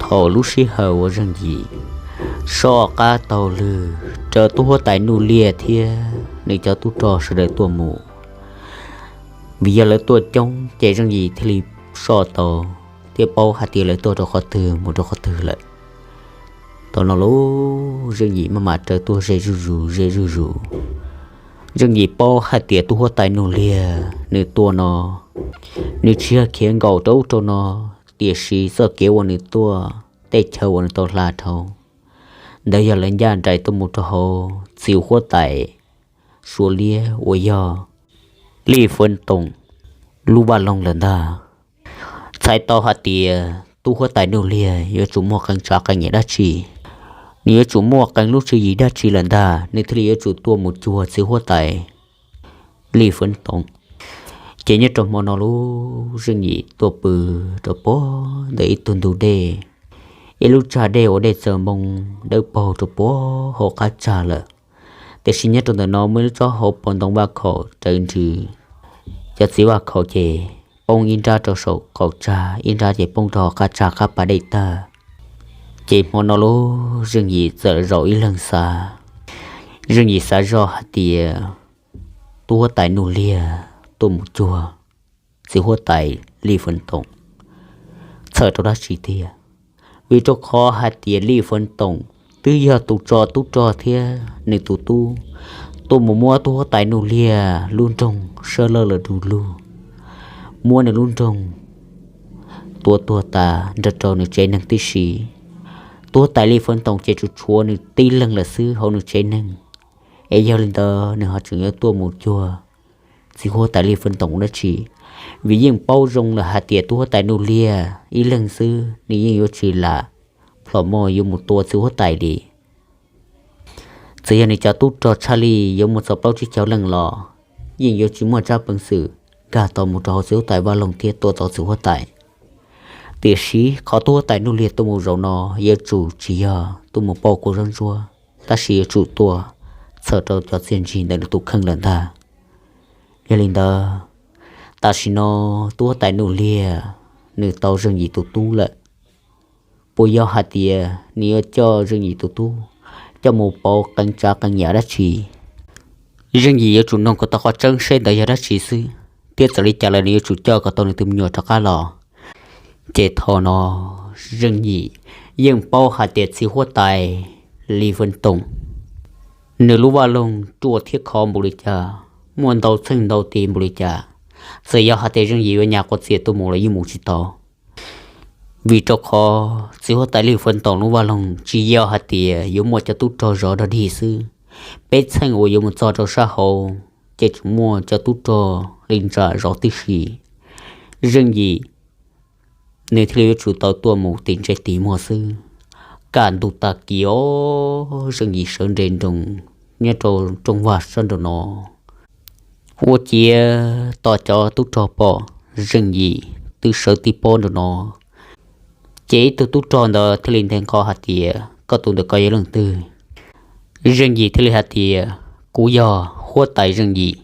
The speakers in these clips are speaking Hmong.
Thaum lub sij hawm uas Zeej Yim soj qab taug lw raws tub huab tais Nuj Liag thiab nws cov tub rog sawv daws tuaj mus, vim yog lawv tuaj coob ces Zeej Yim thiaj li soj tau thiab paub hais tias lawv tuaj rau qhov twg mus rau qhov twg lawm. Thaum no lauj, Zeej Yim maj mam raws tuaj ze zuj zus ze zuj zus. Zeej Yim paub hais tias tub huab tais Nuj Liag nws tuaj no, nws tsis yog khiav nkaum rau ub rau no, tiam sis txoj kev uas nws tuaj, tej chaw uas nws tau hla dhau, ntawd yog lawv ncaj nraim tuaj mus rau hauv txiv huab tais Suav Liab uas yog Lij Fwv Toom lub vaj loog lawm ntag. Txhais tau hais tias tub huab tais Nuj Liag yuav tsum muaj qee tsav qee yam dab tsi, nws yuav tsum muaj qee lub tswv yim dab tsi lawm ntag, nws thiaj li yuav tsum tuaj mus cuag txiv huab tais Lij Fwv Toom. Ces nyob rau hmo no lauj, Zeej Yim tuaj pw rau puag ntawm ib tug ntug dej, ib lub tsag dej uas dej txawm npoo dawb paug rau puag hauv qab tsag lawm. Tiam sis nyob rau ntawm no muaj ib lub tsob hauv paus ntoo vaj khaum rawv nrws, cov txiv vaj khaum ces poob ib nrab rau saum qaum tsag, ib nrab ces poob rau hauv qab tsag qab pas dej tag. Ces hmo no lauj, Zeej Yim txawm zaum ib leeg xav, Zeej Yim xav zoj hais tias tub huab tais Nuj Liag tuaj mus cuag txiv huab tais Lij Fwv Toom txhawm rau dab tsi tiag, vim rau qhov hais tias Lij Fwv Toom twb yog tus tso tub rog thiab nws tus tub tuaj mus muab tub huab tais Nuj Liag lub nroog sab laj lawm du lug, muab nws lub nroog tua tuag tas nrog rau nws tsev neeg tib si. Tub huab tais Lij Fwv Toom ces tsuas tshuav nws tib leeg lawm xwb hauv nws tsev neeg, es yog li ntawd nws ho tseem yuav tuaj mus cuag txiv huab tais Lij Fwv Toom dab tsi? Vim yeej paub zoo lawm hais tias tub huab tais Nuj Liag ib leeg xwb nws yeej yuav tsis lam plhom moj yuav mus tua txiv huab tais li. Txawm yog nws cov tub rog tshaj li yuav muaj txog plaub tsib caug leej los yeej yuav tsis muaj tsab peev xwm nkag tau mus rau hauv txiv huab tais vaj loog thiab tua tau txiv huab tais. Tiam sis qhov tub huab tais Nuj Liag tuaj mus zaum no yuav tsum tsis yog tuaj mus pauj kua zaub ntsuab, tab sis yuav tsum tuaj txhawm rau cov txiaj ntsig ntawm nws tus kheej lawm ntag. Yog li ntawd, tam sim no tub huab tais Nuj Liag nws tau Zeej Yim tus tub lawm, puas yog hais tias nws yuav coj Zeej Yim tus tub coj mus pauv qee tsav qee yam dab tsi? Zeej Yim yuav tsum noog kom tau qhov tseeb seb ntawd yog dab tsi xwb, thiab txawm li cas los nws yuav tsum coj kom tau nws tus me nyuam rov qab los. Ces thaum no Zeej Yim yeej paub hais tias txiv huab tais Lis Fwv Toom nws lub vaj loog ruaj thiab khov npaum li cas, muaj ntau txheej ntau tis npaum li cas, txawm yog hais tias Zeej Yim yuav nyas quav txias tuaj mus los yeej mus tsis tau. Vim rau qhov txiv huab tais Lis Fwv Toom lub vaj loog tsis yog hais tias yuav muaj cov tub rog zov dog dig xwb, peb txheej uas yuav mus txog rau sab hauv ces tsuas muaj cov tub rog li ntsa zov tib si. Zeej Yim nws thiaj li yuav tsum tau tuaj mus tim ntsej tim muag xwb. Kaj ntug tag kis os, Zeej Yim sawv nres nroos nyob rau rooj vag sab nraum no, ua ciav tos cov tub rog pom Zeej Yim twb sawv tib pob nraum no. Ces ib tug tub rog ntawd thiaj li nthe nqho hais tias, koj tus ntawm ko yog leej twg? Zeej Yim thiaj li hais tias, kuv yog huab tais Zeej Yim,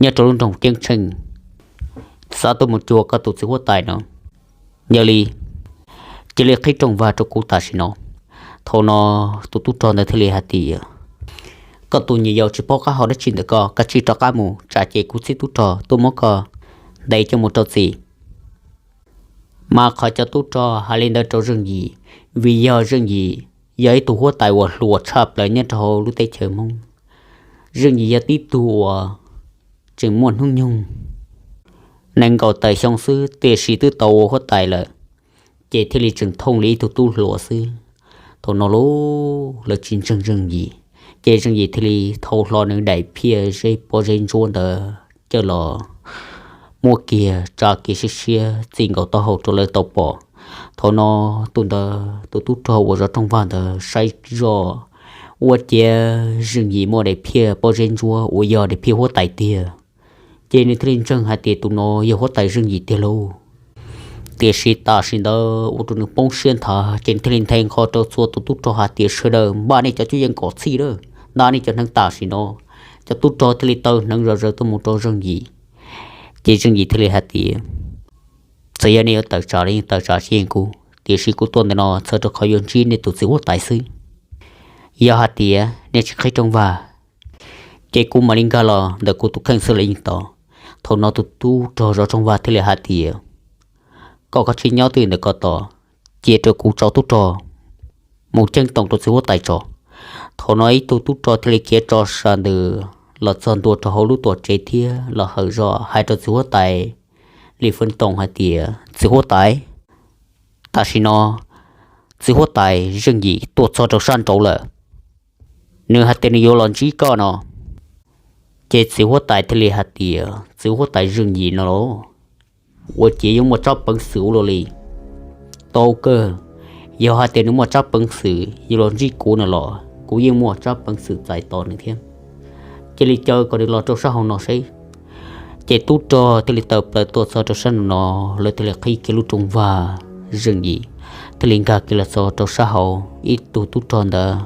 nyob rau lub nroog Ceeb Tsheej, xav tuaj mus cuag koj tus txiv huab tais no. Yog li, cia li qhib rooj vag rau kuv tam sim no. Thaum no tus tub rog ntawd thiaj li hais tias, koj tus nyuam yaus tsis paub qab hau dab tsi ntawm ko, koj cia li rov qab mus, tsam ces kuv txib tub rog tuaj muab koj ntes coj mus rau txim. Mas qhov cov tub rog hais li ntawd rau Zeej Yim, vim yog Zeej Yim yog ib tug huab tais uas hluas tshaj plaws nyob rau hauv lub teb chaws Hmoob. Zeej Yim yog tib tug uas tseem muaj hnub nyoog nees nkaum tawm xyoo xwb, tiam sis twb tau ua huab tais lawm, ces thiaj li tseem thooj li ib tug tub hluas xwb. Thaum no lauj, lawv tsis ntseeg Zeej Yim, ces Zeej Yim thiaj li thau hlo nws daim phiaj zeb pob zeb ntsuab ntawd coj los muab kiag tsa kiag siab siab txij nkaus taub hau rau lawv tau pom. Thaum no tus ntawd tus tub rog uas zov rooj vag ntawd saib zoj, ua ciav Zeej Yim muaj daim phiaj pob zeb ntsuab uas yog daim phiaj huab tais tiag, ces nws thiaj li ntseeg hais tias tus no yog huab tais Zeej Yim tiag lauj. Tiam sis tam sim ntawd ua rau nws poob siab nthav, ces nws thiaj li nthe nqho rau txhua tus tub rog hais tias, sawv daws npaj nej cov cuab yeej kom txhij lawm, nta nej cov hneev tam sim no. Cov tub rog thiaj li taw hneev zom zaws tuaj mus rau Zeej Yim. Ces Zeej Yim thiaj li hais tias, txawm yog nej yuav tawm tsam los yeej tawm tsam tsis yeej kuv, tiam sis kuv tuaj ntawm no txog rau qhov yuav ntsib nej tus txiv huab tais xwb. Yog hais tias nej tsis qhib rooj vag, ces kuv mam li nkag los ntawm kuv tus kheej xwb los yeej tau. Thaum no tus tub rog zov rooj vag thiaj li hais tias, koj kav tsij nyob twj ywm ntawm ko tos, cia rau kuv tso tub rog mus ceeb toom rau txiv huab tais tso. Thaum no ib tug tub rog thiaj li khiav tso sa ntws los txog ntua rau hauv lub tuam tsev thiab los hawm zog hais rau txiv huab tais Li Feeb Toom hais tias, txiv huab tais, tam sim no txiv huab tais Zeej Yim tuaj txog rau sab nraud lawm, nws hais tias nws yuav los ntsib koj no. Ces txiv huab tais thiaj li hais tias, txiv huab tais Zeej Yim no los, ua ciav yuav muaj tsab peev xwm ua luaj li. Tau kawg, yog hais tias nws muaj tsab peev xwm yuav los ntsib kuv no los kuv yeej muaj tsab peev xwm txais tos nws thiab. Cia li caw kom nws los rau sab hauv no seb. Ces tub rog thiaj li tawm plaws tuaj txog rau sab nraum no, lawv thiaj li qhib kiag lub rooj vag. Zeej Yim thiaj li nkag kiag los txog rau sab hauv, ib tug tub rog ntawd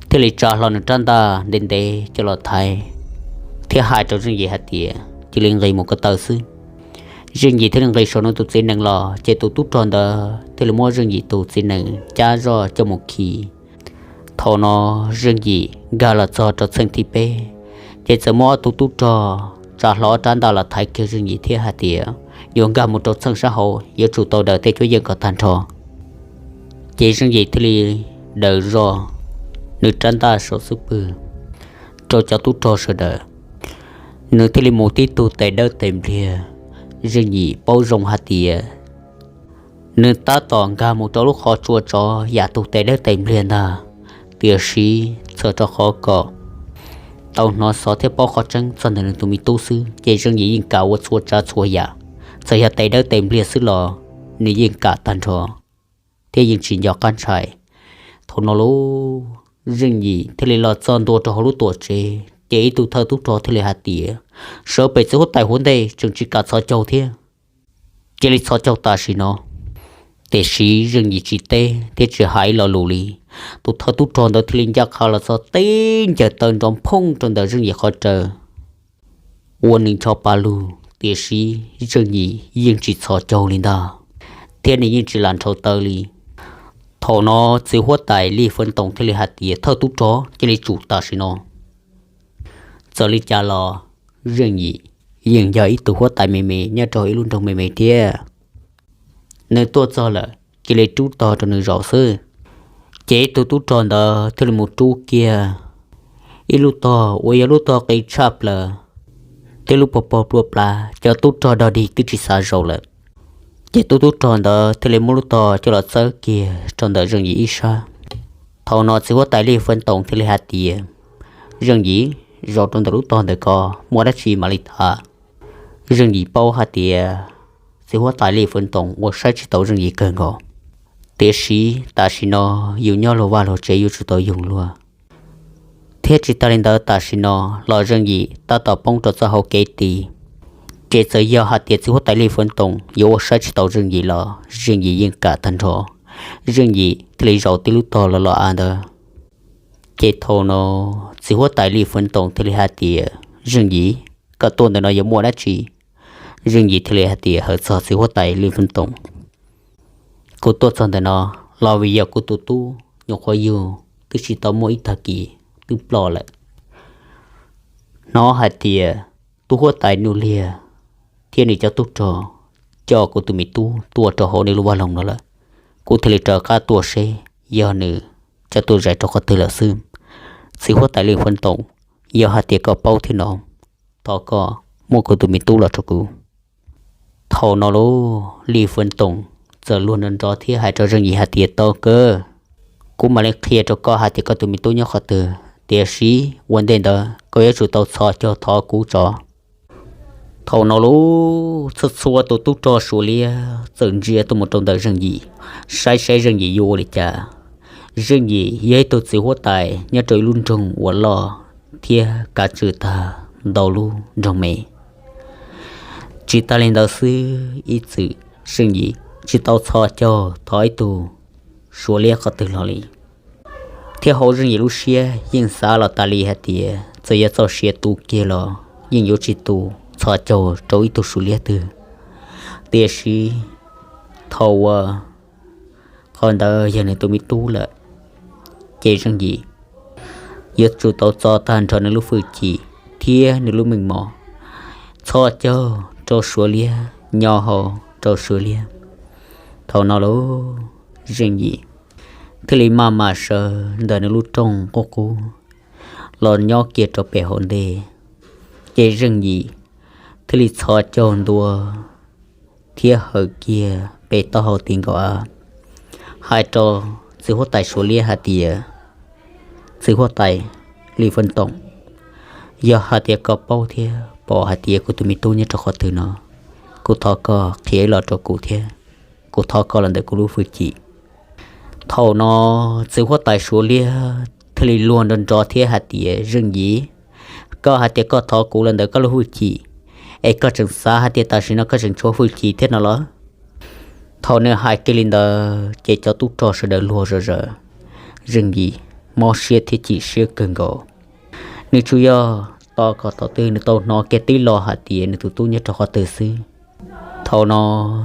thiaj li tsa hlo nws rab ntaj ntev ntev coj los thaiv thiab hais rau Zeej Yim hais tias, cia li nqis mus ko taw xwb. Zeej Yim thiaj li nqis saum nws tus txiv nees los, ces tus tub rog ntawd thiaj li muab Zeej Yim tus txiv nees cab zoj coj mus khi. Thaum no Zeej Yim nkag los txog rau txheej thib peb, ces txawm muaj ob tug tub rog tsa hlo ob rab ntaj los thaiv kiag Zeej Yim thiab hais tias, yuav nkag mus rau txheej sab hauv, yuav tsum tau daws tej cuab yeej kom tag nrho. Ces Zeej Yim thiaj li daws zoj nws rab ntaj saum xub pwg rau cov tub rog sawv daws. Nws thiaj li mus tib tug tes dawb tes npliag. Zeej Yim paub zoo hais tias nws tab tom nkag mus rau lub qhov tsua tsov yam tug tes dawb tes npliag ntag, tiam sis txhawm rau qhov kom tau hnov xov thiab paub qhov tseeb txog ntawm nws tus me tub xwb, ces Zeej Yim yeej kam ua txhua tsav txhua yam. Txawm yog tes dawb tes npliag xwb los nws yeej kam tag nrho thiab yeej tsis nco qab ntshai. Thaum no lauj, Zeej Yim thiaj li los txog ntua rau hauv lub tuam tsev, ces ib tug thawj tub rog thiaj li hais tias, sawv pem txiv huab tais hauv ntej, tseem tsis kam txhos caug thiab, cia li txhos caug tam sim no. Tiam sis Zeej Yim tsis teb thiab tsis hais ib lo lus li. Tus thawj tub rog ntawd thiaj li ncaj qha los txog tib ncaws taw nrov phooj rau ntawm Zeej Yim qhov raws, ua nws ncho pa lug, tiam sis Zeej Yim yeej tsis txhos caug li ntag, thiab nws yeej tsis lam nrhau taw li. Thaum no txiv huab tais Li Feeb Toom thiaj li hais tias, thawj tub rog, cia li tsum tam sim no. Txawm li cas los Zeej Yim yeej yog ib tug huab tais me me nyob rau ib lub nroog me me thiab. Nws tuaj txog lawm, cia li rub tog rau nws zaum xwb. Ces ib tug tub rog ntawd thiaj li mus rub kiag ib lub tog uas yog lub tog qis tshaj plaws thiab lub pog pog plua plav, cov tub rog dog dig twb tsis xav zaum lawm. Ces tus tub rog ntawd thiaj li muab lub tog coj los txawb kiag rau ntawm Zeej Yim ib sab. Thaum no txiv huab tais Li Feeb Toom thiaj li hais tias, Zeej Yim, zaum rau ntawm lub tog ntawm ko, muaj dab tsi mam li tham. Zeej Yim paub hais tias txiv huab tais Li Feeb Toom ua saib tsis taus Zeej Yim kawg nkaus, tiam sis tam sim no yus nyob luag vaj luag tsev yuav tsum tau yoog luag. Thiab tsis tas li ntawd, tam sim no los Zeej Yim tab tom poob rau txoj hauv kev ti, ces txawm yog hais tias txiv huab tais Li Feeb Toom yuav ua saib tsis taus Zeej Yim los Zeej Yim yeej kam tag nrho. Zeej Yim thiaj li zaum tib lub tog los los av ntawd. Ces thaum no txiv huab tais Li Feeb Toom thiaj li hais tias, Zeej Yim, koj tuaj ntawm no yuav muaj dab tsi? Zeej Yim thiaj li hais tias, hawm txog txiv huab tais Li Feeb Toom, kuv tuaj txog ntawm no los vim yog kuv tus tub nyuam qhuav yug twb tsis tau muaj ib tag kis twb ploj lawm. Hnov hais tias tub huab tais Nuj Liag thiab nws cov tub rog coj kuv tus me tub tuaj rau hauv nej lub vaj loog no lawm. Kuv thiaj li raws qab tuaj seb yog nws coj tuaj zais rau qhov twg lawm xwb. Txiv huab tais Li Feeb Toom, yog hais tias koj paub thiab no, thov koj muab kuv tus me tub los rau kuv. Thaum no lauj, Li Feeb Toom txawm luag nrov nrov thiab hais rau Zeej Yim hais tias, tau kawg, kuv mam li qhia rau koj hais tias koj tus me tub nyob qhov twg, tiam sis ua ntej ntawd koj yuav tsum tau txhos caug thov kuv tso. Thaum no lauj, txhua txhua tus tub rog Suav liab txawm ntsia tuaj mus rau ntawm Zeej Yim, saib saib Zeej Yim yuav ua li cas. Zeej Yim yog ib tug txiv huab tais nyob rau ib lub nroog uas loj thiab kav tswj tag ntau lub nroog me. Tsis tas li ntawd xwb, ib txwm Zeej Yim tsis tau txhos caug thov ib tug Suav liab qhov twg los li, thiab hauv Zeej Yim lub siab yeej xav los tas li hais tias txawm yuav txoj sia tu kiag los yeej yuav tsis tu txhos caug rau ib tug Suav liab twg. Tiam sis thaum uas qhov ntawd yog nws tus me tub lawm. Ces Zeej Yim yuav tsum tau txo tag nrho nws lub hwj chim thiab nws lub meej mom txhos caug rau Suav Liab, nyob hauv rau Suav Liab. Thaum no lauj, Zeej Yim thiaj li maj mam sawv ntawm nws lub rooj qub qub los nyob kiag rau pem hauv ntej. Ces Zeej Yim thiaj li txhos caug ntua thiab hawm kiag pem taub hau ti nkaus av, hais rau txiv huab tais Suav Liab hais tias, Txiv huab tais Lis Feej Toom, yog hais tias koj paub thiab pom hais tias kuv tus me tub nyob rau qhov twg no, kuv thov koj qhia ib los rau kuv thiab, kuv thov koj los ntawm kuv lub hwj chim. Thaum no txiv huab tais Suav Liab thiaj li luag nrov nrov thiab hais tias, Zeej Yim, koj hais tias koj thov kuv los ntawm koj lub hwj chim, es koj tseem xav hais tias tam sim no koj tseem tshuav hwj chim thiab no los? Thaum nws hais kiag li ntawd ces cov tub rog sawv daws luag zom zaws. Zeej Yim mob siab thiab chim siab kawg nkaus. Nws tsuas yog tos kom thaum twg nws tau hnov kiag tib lo hais tias nws tus tub nyob rau qhov twg xwb. Thaum no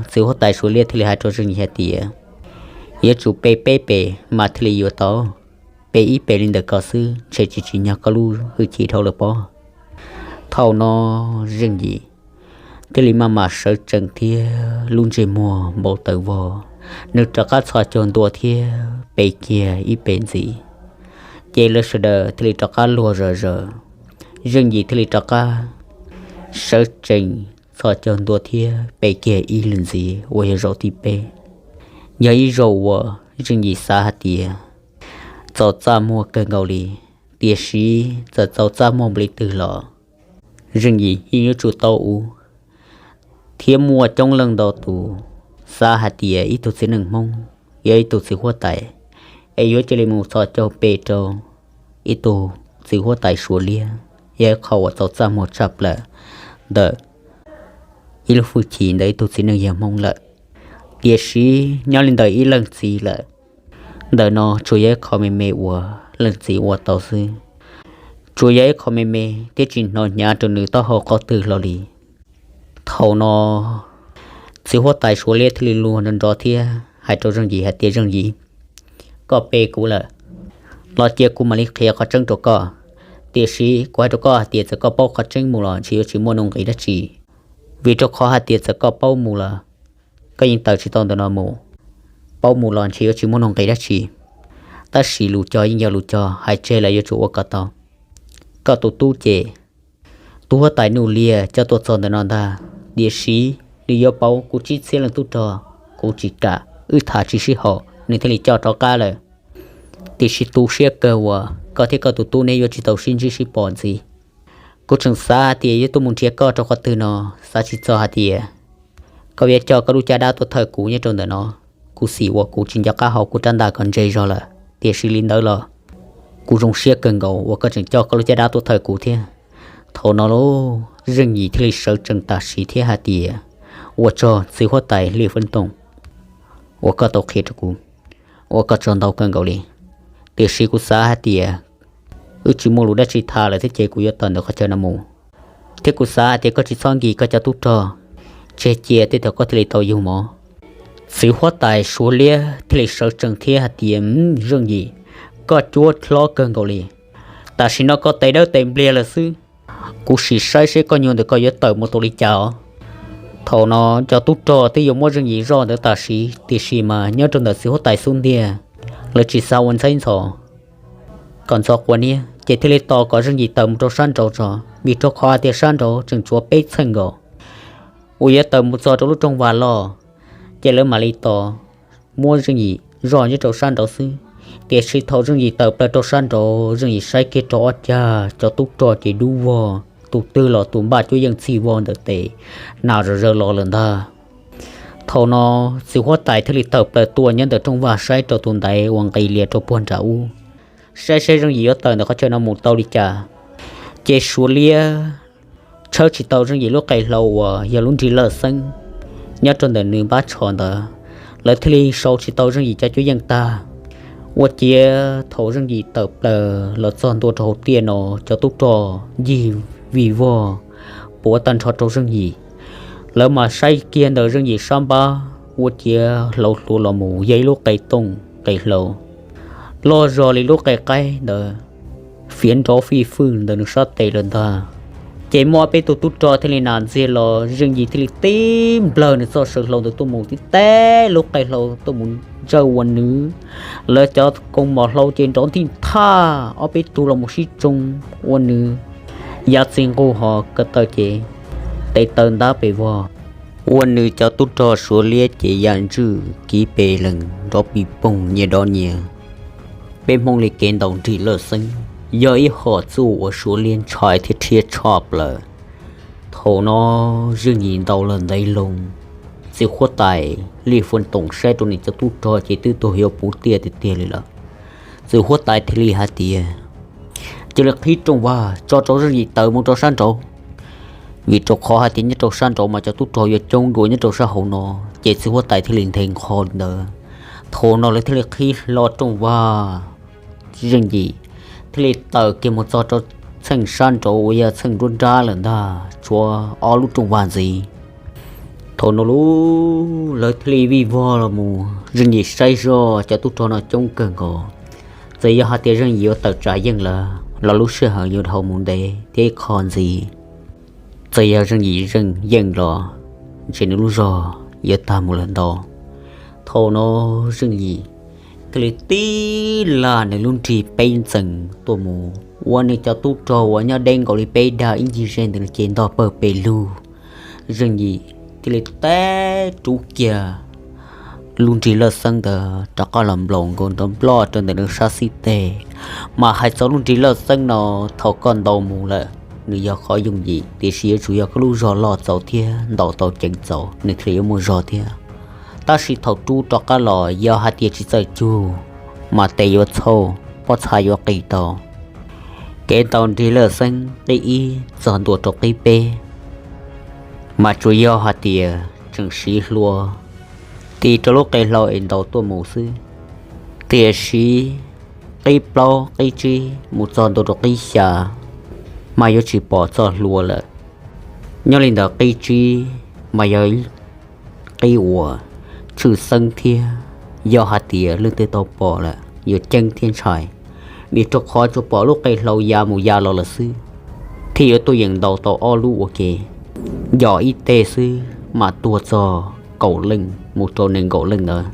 txiv huab tais Suav Liab thiaj li hais rau Zeej Yim hais tias, Yuav tsum pe peb pem mas thiaj li yuav tau, pe ib pem li ntawm ko xwb ntshe tsis tsim nyog koj lub hwj chim dhau lawm pob. Thaum no Zeej Yim thiaj li maj mam sawv tsees thiab lub ntsej muag npau taws vog, nws rov qab txhos caug ntua thiab pe kiag ib pem ntxiv. Ces lawv sawv daws thiaj li rov qab luag zom zaws. Zeej Yim thiaj li rov qab sawv tsees txhos caug ntua thiab pe kiag ib lwm ntxiv uas yog zaum thib peb. Yog ib zaug uas Zeej Yim xav hais tias txaus txaj muag kawg nkaus li, tiam sis txawm txaus txaj muag npaum li twg los Zeej Yim yeej yuav tsum tau ua. Thiab muaj coob leej ntau tus xav hais tias ib tug txiv neej Hmoob, yog ib tug txiv huab tais, es yuav cia li mus txhos caug pe rau ib tug txiv huab tais Suav Liab, yog ib qho uas txaus txaj muag tshaj plaws ntawm ib lub hwj chim ntawm ib tug txiv neej yawg Hmoob lawm. Tiam sis nyob li ntawm ib leej txiv lawm, ntawm no tsuas yog ib qho me me uas leej txiv ua tau xwb. Tsuas yog ib qho me me thiab tsis hnov hnyav rau nws taub hau qhov twg hlo li. Thaum no txiv huab tais Suav Liab thiaj li luag nrov nrov thiab hais rau Zeej Yim hais tias, Zeej Yim, koj pe kuv lawm, los cia kuv mam li qhia qhov tseeb rau koj. Tiam sis kuv hais rau koj hais tias txawm koj paub qhov tseeb mus los ntshe yuav tsis muaj nuj nqis dab tsi, vim rau qhov hais tias txawm koj paub mus los koj yeej tawm tsis tau ntawm no mus. Paub mus los ntshe yuav tsis muaj nuj nqis dab tsi, tab sis lus cog yeej yog lus cog, hais tseg los yuav tsum ua kom tau. Koj tus tub ces tub huab tais Nuj Liag coj tuaj txog ntawm no ntag, tiam sis nws yuav pauv kuv tsib txhiab leej tub rog, kuv tsis kam, wb tham tsis sib haum nws thiaj li coj rov qab lawm. Tiam sis tu siab kawg uas koj thiab koj tus tub neb yuav tsis tau sib ntsib sib pom ntxiv. Kuv tseem xav tias yuav tuaj mus nrhiav koj rau qhov twg no, xav tsis txog hais tias koj yuav coj koj lub caj dab tuaj thawj kuv nyob rau ntawm no. Kuv xim uas kuv tsis nco qab hau kuv rab ntaj kom ntse zog lawm, tiam sis li ntawd los kuv zoo siab kawg nkaus uas koj tseem coj koj lub caj dab tuaj thawj kuv thiab. Thaum no lauj, Zeej Yim thiaj li sawv tsees tam sim thiab hais tias, Ua tsaug txiv huab tais Lis Feej Toom uas koj tau qhia rau kuv, ua koj tsaug ntau kawg nkaus li. Tiam sis kuv xav hais tias wb tsis muaj lus dab tsi tham lawm thiab ces kuv yuav tawm ntawm qhov chaw no mus, thiab kuv xav hais tias koj tsis txhob nkim koj cov tub rog, tseg cia tej thaum koj thiaj li tau yug mov. Txiv huab tais Suav Liab thiaj li sawv tsees thiab hais tias, Zeej Yim, koj cuab hlob kawg nkaus li. Tam sim no koj tes dawb tes npliag lawm xwb. Kuv sim saib seb koj nyuag ntawm koj yuav tawm mus tau li cas os. Thaum no cov tub rog twb yuav muab Zeej Yim zoj ntawd tam sim, tiam sis mas nyob rau ntawm txiv huab tais xub ntiag, lawv tsis xav ua ntxheb ntxhov kom ntxhov quav niab, ces thiaj li tos kom Zeej Yim tawm mus rau sab nraud tso, vim rau qhov hais tias sab nraud tseem tshuav peb txheej nkaus uas yuav tawm mus txog rau lub rooj vag loj, ces lawv mam li tos muab Zeej Yim zoj nyob rau sab nraud xwb. Tiam sis thaum Zeej Yim tawm plaws rau sab nraud, Zeej Yim saib kiag rau ob cag cov tub rog ces dub vog, tus twg los tus npaj cuab yeej txhij vog ntawm tes, nas zom zaws los lawm ntag. Thaum no txiv huab tais thiaj li tawm plaws tuaj nyob ntawm rooj vag saib rau tus ntaiv uas nqis lias rau puag nram ub, saib saib Zeej Yim yuav tawm ntawm qhov chaw no mus tau li cas. Ces Suav Liab tshawb tsis tau Zeej Yim lub qe hlau uas yog lub nrig lawj xeeb nyob rau ntawm nws npab tsho ntawd, lawv thiaj li sau tsis tau Zeej Yim cov cuab yeej tag. Ua ciav thaum Zeej Yim tawm plaws los txog ntua rau hauv tiaj no, cov tub rog ncig vij vog puav tag nrho rau Zeej Yim. Lawv mas saib kiag ntawm Zeej Yim sab npab ua ciav hlau hluav los mus yog ib lub qe tooj qe hlau loj zog li lub qe qaib ntawd, fiav nrov fij fwj ntawm nws sab tes lawm ntag. Ces muaj ob peb tug tub rog thiaj li nas ntxiag los, Zeej Yim thiaj li tib nplawg nws txoj saw hlau ntawd tuaj mus tib teb lub qe hlau tuaj mus ntsawj ua nws. Lawv cov koom mom hlau ces nrov nthij thaj, ob peb tug los mus sib tsoo ua nws. Yav txij nqug ho ko taw ces tes taw ntab pes vog, ua nws cov tub rog Suav liab ces ya ntswj kiv pes lees nrov pis poog nyias dov nyias. Peb Hmoob li kev ntaus nrig lawj xeeb yog ib hom txuj uas Suav liab ntshai thiab rhiab tshaj plaws. Thaum no Zeej Yim ntaus los ntev loo, txiv huab tais Lij Fuab Toom saib rau nws cov tub rog ces twb tuag yuav puv tiaj tiag tiag li lawm. Txiv huab tais thiaj li hais tias, cia li qhib rooj vag tso rau Zeej Yim tawm mus rau sab nraud, vim rau qhov hais tias nyob rau sab nraud mas cov tub rog yuav coob dua nyob rau sab hauv no. Ces txiv huab tais thiaj li nthe nqho li ntawd. Thaum no lawv thiaj li qhib hlo rooj vag, Zeej Yim thiaj li tawm kiag mus txog rau txheej sab nraud uas yog txheej nruab nrab lawm ntag, tshuav ob lub rooj vag ntxiv. Thaum no lub lawv thiaj li vij vog los mus, Zeej Yim saib zoj cov tub rog no coob kawg nkaus. Txawm yog hais tias Zeej Yim yuav tawm tsam yeej lawm los lub sij hawm yuav dhau mus ntev thiab ib qho ntxiv. Txawm yog Zeej Yim yeej los ntshe nws lub zog yuav tag mus lawm ntau. Thaum no Zeej Yim thiaj li tib lam nws lub nrig peb ntxees tuaj mus ua nws cov tub rog uas nyob deb nkaus li peb dag ib ncig ze ntawd ces ntog pawg pes lug. Zeej Yim thiaj li teb rub kiag lub nrig lawj xeeb ntawd rov qab los nplaum nkaus nrov nploj rau ntawm nws sab xib teg. Mas hais txog lub nrig lawj xeeb no, thaum koj ntaus mus lawm nws yog qhov yooj yim, tiam sis yuav tsum yog koj lub zog loj txaus thiab ntaus tau ceev txaus nws thiaj li yuav muaj zog thiab. Tab sis thaum rub rov qab los yog hais tias tsis txawj cug mas tes yuav txhauj, pob txha yuav qis tau. Kev ntaus nrig lawj xeeb qib ib txog ntua rau qib peb mas tsuas yog hais tias tseem siv hlua tis rau lub qe hlau es ntaus tuaj mus xwb. Tiam sis qib plaub qib tsib mus txog ntua rau qib xya mas yuav tsis pom txoj hlua lawm. Nyob li ntawd qib tsib mas yog qib uas tshwj xeeb thiab, yog hais tias leej twg tau pom lawm yuav ceeb thiab ntshai, vim rau qhov tsuas pom lub qe hlau ya mus ya los lawm xwb, thiaj yuav tuaj yeem ntaus tau ob lub ua ke. Yog ib teg xwb mas tuag txog kaum leej mus rau nees nkaum leej ntawd.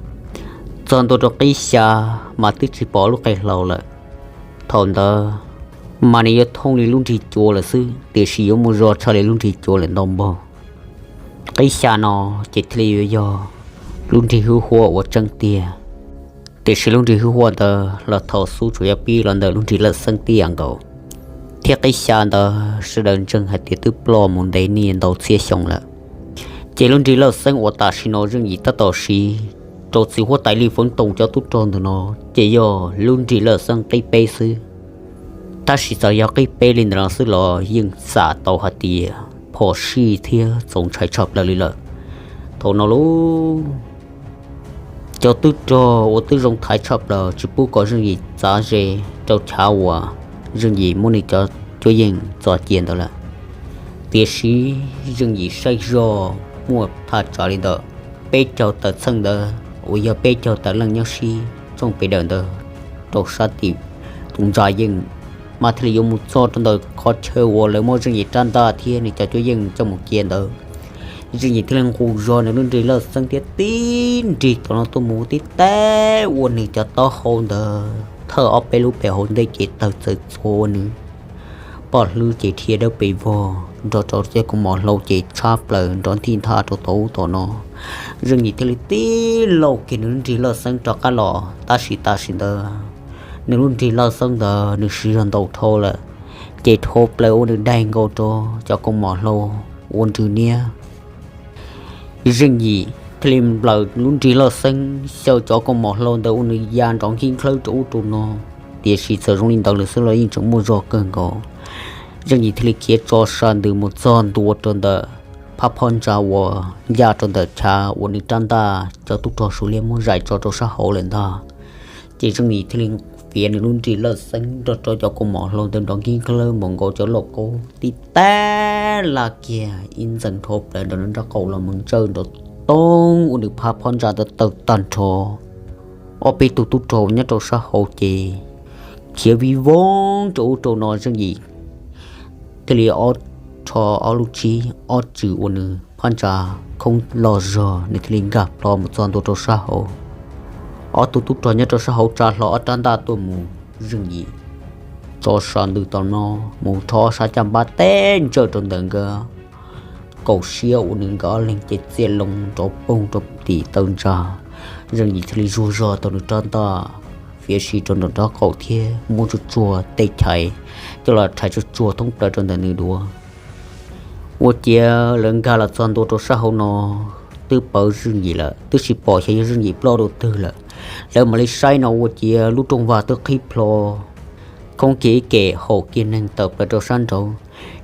Txog ntua rau qib xya mas twb tsis pom lub qe hlau lawm. Thaum ntawd mas nws yuav thooj li lub nrig cua lawm xwb, tiam sis yuav muaj zog tshaj li lub nrig cua lawm ntau npaug. Qib xya no ces thiaj li yuav yog lub nrig hwj huaj uas tseeb tiag. Tiam sis lub nrig hwj huaj ntawd los thaum xub tsuas yuav pib los ntawm lub nrig lawj xeeb tib yam nkaus, thiab qib xya ntawd sawv daws ntseeg hais tias twb ploj mus ntev niaj ntau txhiab xyoo lawm. Ces lub nrig lawj xeeb uas tam sim no Zeej Yim tab tom siv rau txiv huab tais Li Foob Toom cov tub rog ntawm no ces yog lub nrig lawj xeeb qib peb xwb. Tab sis txawm yog qib peb li ntawd no xwb los yeej xam tau hais tias phom sij thiab txaus ntshai tshaj plaws li lawm. Thaum no lub cov tub rog uas twb zoo thaiv tshaj plaws tsis pub kom Zeej Yim txav ze rau chav uas Zeej Yim muab nws cov cuab yeej txo cia ntawd lawm. Tiam sis Zeej Yim saib zog muaj thaj tsam li ntawm peb caug tawm txheej ntawd uas yog peb caug tawm leej nyob sib tsoom pes dawm ntawd rau sab tim tus ntsa yeej, mas thiaj li yuav mus txog rau ntawm qhov chaw uas lawv muab Zeej Yim rab ntaj thiab nws cov cuab yeej coj mus cia ntawd. Zeej Yim thiaj li nqus zog nws lub nrig lawj xeeb thiab tib nrig tom no tuaj mus tib teb ua nws cov taub hau ntawd thawj ob peb lub pem hauv ntej ces tawg txawm txhua ua nws poj hlwb ces dhia dawb pes vog nrog rau cov kaus mom hlau ces tshab plaws nrov nthij nthaj rau tom ub tom no. Zeej Yim thiaj li tib lauj kiag nws lub nrig lawj xeeb rov qab los, tab sis tam sim ntawd nws lub nrig lawj xeeb ntawd nws siv zog ntau dhau lawm, ces dhau plaws ua nws daig nkaus rau cov kaus mom hlau ua nrws niab. Zeej Yim thiaj li nplawm lub nrig lawj xeeb xyaw cov kaus mom hlau ntawd ua nws ya nrov nkib nklawb rau ub rau no, tiam sis txawm zoo li ntawd lawm xwb los yeej tseem muaj zog kawg nkaus. Zeej Yim thiaj li khiav tso sa ntws mus txog ntua rau ntawm phab phoj ntsa uas ncaj rau ntawm chav uas nws rab ntaj cov tub rog Suav liab muab zais tso rau sab hauv lawm ntag. Ces Zeej Yim thiaj li fiav nws lub nrig lawj xeeb nrog rau cov kaus mom hlau ntawd nrov nkib nklawb npaum nkaus cov lauj kaub tib teb laj kiag ib ntxees dhau plaws nrog nws nrab qaum los mus ntsawj nrov toob uas nws phab phab ntsa tawg tag nrho. Ob peb tug tub rog nyob rau sab hauv ces khiav vij voog rau ub rau no, Zeej Yim thiaj li ob rho ob lub tsib ob tswm ua nws phab ntsa khoob loj zog, nws thiaj li nkag plho mus txog ntua rau sab hauv. Ob tug tub rog nyob rau sab hauv tsa hlo ob rab ntaj tuaj mus, Zeej Yim tso sas ntws tom no mus rho sab caj npab teb ntsawj rau ntawm nkawd kaum siab uas nws nkawd ob leeg ces txiaj loo nrov poog rau tim taw ntsa. Zeej Yim thiaj li zuag zog tau nws rab ntaj fiav si rau nraum nraub qaum thiab muab tsuag tsuag tej chais coj los rhais tsuag tsuag thoob plaws rau ntawm nws duav. Ua ciav lawv nkag los txog ntua rau sab hauv no twb pawv Zeej Yim lawm, twb tsis pom xyov yog Zeej Yim ploj rau twg lawm. Lawv mam li saib no ua ciav lub rooj vag twb qhib plho, khoob kiag ib kem haum kiag neeg tawm plaws rau sab nraud,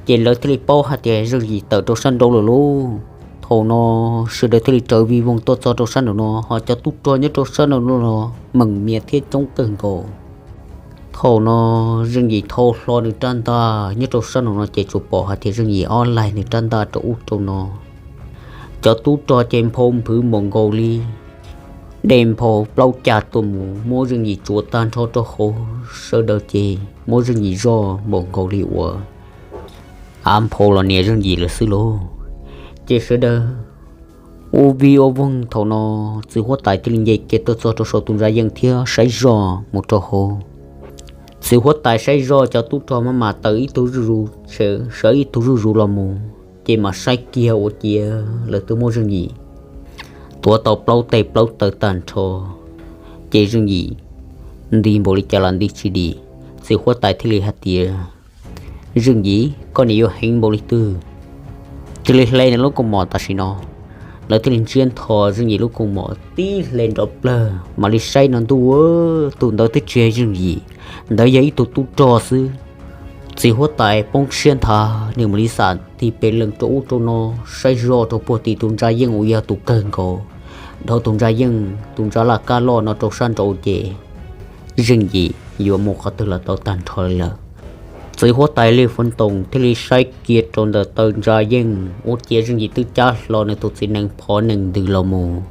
ces lawv thiaj li paub hais tias Zeej Yim tawm rau sab nraud lawm lauj. Thaum no sawv daws thiaj li raws vij voog tuaj txog rau sab nraum no, ho cov tub rog nyob rau sab nraum no los meem mias thiab coob kawg nkaus. Thaum no Zeej Yim thau hlo nws rab ntaj nyob rau sab nraum no ces tsuas pom hais tias Zeej Yim ob laig nws rab ntaj rau ub rau no. Cov tub rog ces nphau nphwv npaum nkaus li dej nphau plaub cag tuaj mus muab Zeej Yim tsuav tag nrho rau hauv, sawv daws ces muab Zeej Yim zoj npaum nkaus li uas av nphau los nias Zeej Yim lawm xwb lauj. Ces sawv daws ua vij ua voog, thaum no txiv huab tais thiaj li nce kiag tuaj txog rau saum tus ntsa yeej thiab saib zoj mus rau hauv. Txiv huab tais saib zoj cov tub rog maj mam tawm ib tug zuj zus, sawv ib tug zuj zus los mus, ces mam saib kiag ua ciav lawv twb muab Zeej Yim tuav tau plaub teg plaub taw tag nrho. Ces Zeej Yim nti npaum li cas los nti tsis dim. Txiv huab tais thiaj li hais tias, Zeej Yim, koj nim yuav heev npaum li twg? Thiaj li hle nws lub kaus mom tam sim no. Lawv thiaj li ntsiab ntho Zeej Yim lub kaus mom tib hle nrov plawg, mam li saib no ntuj, tus ntawd twb tsis yog Zeej Yim, ntawd yog ib tug tub rog xwb. Txiv huab tais poob siab nthav, nws mam li xam tig pes lees rau ub rau no, saib zoj rau puag tim tus ntsa yeej uas yog tus kawg nkaus, dhau tus ntsa yeej tus ntsa laj kab loj no rau sab nraud ces Zeej Yim yuav mus qhov twg los tau tag nrho li lawm. Txiv huab tais Lis Foob Toom thiaj li saib kiag rau ntawm taw ntsa yeej ua ciav Zeej Yim twb cab hlo nws tus txiv nees phov nees ntws los mus.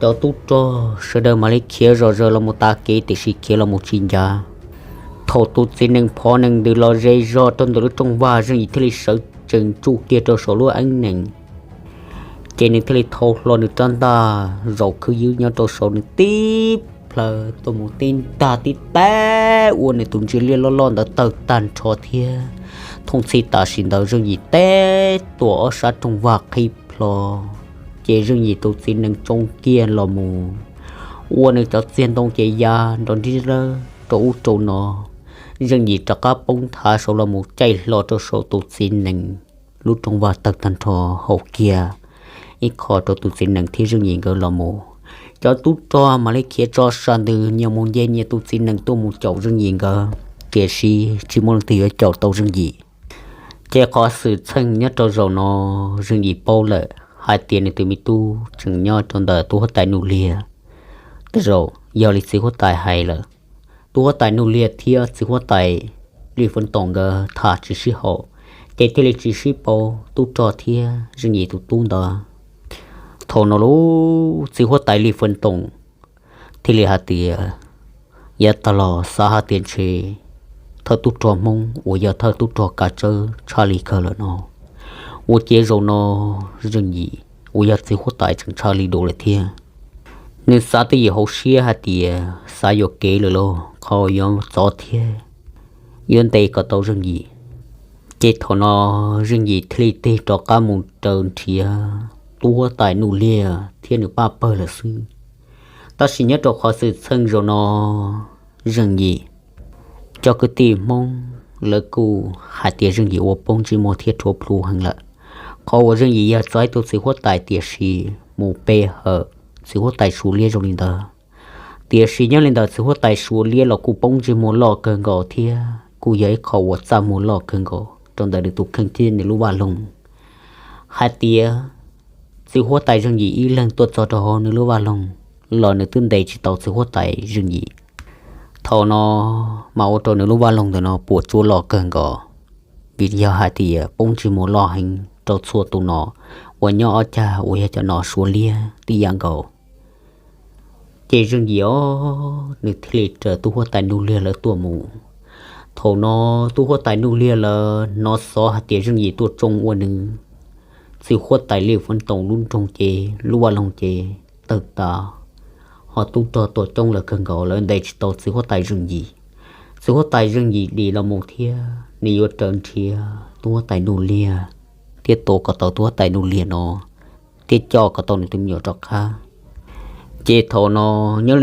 Cov tub rog sawv daws mam li khiav zom zaws los mus tav kev tiam sis khiav los mus tsis ncav. Thaum tus txiv nees phov nees ntws los ze zog rau ntawm lub rooj vag, Zeej Yim thiaj li sawv tsees tsuj kiag rau saum lub eeb nees. Ces nws thiaj li thau hlo nws rab ntaj zaum khwb ywb nyob rau saum nws tib plhaw tuaj mus tib ntag tib tag ua nws tus ntsia liaj loj loj ntawd tawg tag nrho thiab. Thooj txhij tam sim ntawd Zeej Yim teb tuam ob sab rooj vag qhib plho, ces Zeej Yim tus txiv nees tsoo kiag los mus, ua nws cov txiag ntoo ces ya nrov nrib lawb rau ub rau no. Zeej Yim rov qab poob nthav saud los mus caij hlo rau saum tus txiv nees, lub rooj vag tawg tag nrho, haum kiag ib qho rau tus txiv nees thiab Zeej Yim nkawd los mus. Cov tub rog mam li khiav tso sas ntws nyias mus nce nyias tus txiv nees tuaj mus caum Zeej Yim nkawd, tiam sis tsis muaj leej twg yuav caum tau Zeej Yim. Ces qhov xwm txheej nyob rau zaum no, Zeej Yim paub lawm hais tias nws tus me tub tseem nyob rau ntawm tub huab tais Nuj Liag. Tej zaum yog li txiv huab tais hais lawm, tub huab tais Nuj Liag thiab txiv huab tais Lis Foob Toom nkawd tham tsis sib haum, ces thiaj li tsis sib paub tub rog thiab Zeej Yim tus tub ntawd. Thaum no lub txiv huab tais Lis Foob Toom thiaj li hais tias, yav tag los xav hais tias ntshe thawj tub rog Hmoob uas yog thawj tub rog kav tsawb tshaj li kawg lawm no. Ua ciav zaum no Zeej Yim uas yog txiv huab tais tseem tshaj li dua lawm thiab. Nws xav twj ywm hauv siab hais tias xav yuam kev lawm lauj, qhov yuav txov thiab yuav ntes kom tau Zeej Yim. Ces thaum no Zeej Yim thiaj li tig rov qab mus raws nrhiav tub huab tais Nuj Liag thiab nws pab pawg lawm xwb. Tab sis nyob rau qhov xwm txheej zaum no, Zeej Yim cov kwv tij Hmoob lawv kuj hais tias Zeej Yim ua poob ntsej muag thiab rhuav plhu heev lawm. Qhov uas Zeej Yim yog txog ib tug txiv huab tais tiam sis mus pe hawm txiv huab tais Suav liab zoo li ntawd. Tiam sis nyob li ntawd txiv huab tais Suav liab los kuj poob ntsej muag loj kawg nkaus thiab kuj yog ib qho uas txaj muag loj kawg nkaus rau ntawm nws tus kheej thiab nws lub vaj loog. Hais tias txiv huab tais Zeej Yim ib leeg tuaj txog rau hauv nws lub vaj loog los nws twb ntes tsis tau txiv huab tais Zeej Yim. Thaum no mas ua rau nws lub vaj loog ntawm no puas tsuaj loj kawg nkaus, vim yog hais tias poob ntsej muag loj heev rau txhua tus no, uas nyob ob cag uas yog cov nom Suav liab tib yam nkaus. Ces Zeej Yim os, nws thiaj li raws tub huab tais Nuj Liag lawv tuaj mus. Thaum no tub huab tais Nuj Liag lawv hnov xov hais tias Zeej Yim tuaj tsoo ua nws txiv huab tais Liaj Foob Toom lub nroog ces lub vaj loog ces tawg tas, ho tub rog tuaj coob lawm kawg nkaus, lawv ntes tsis tau txiv huab tais Zeej Yim. Txiv huab tais Zeej Yim dim los mus thiab nws yuav raws nrhiav tub huab tais Nuj Liag thiab tua kom tau tub huab tais Nuj Liag no thiab coj kom tau nws tus me nyuam rov qab. Ces thaum no nyob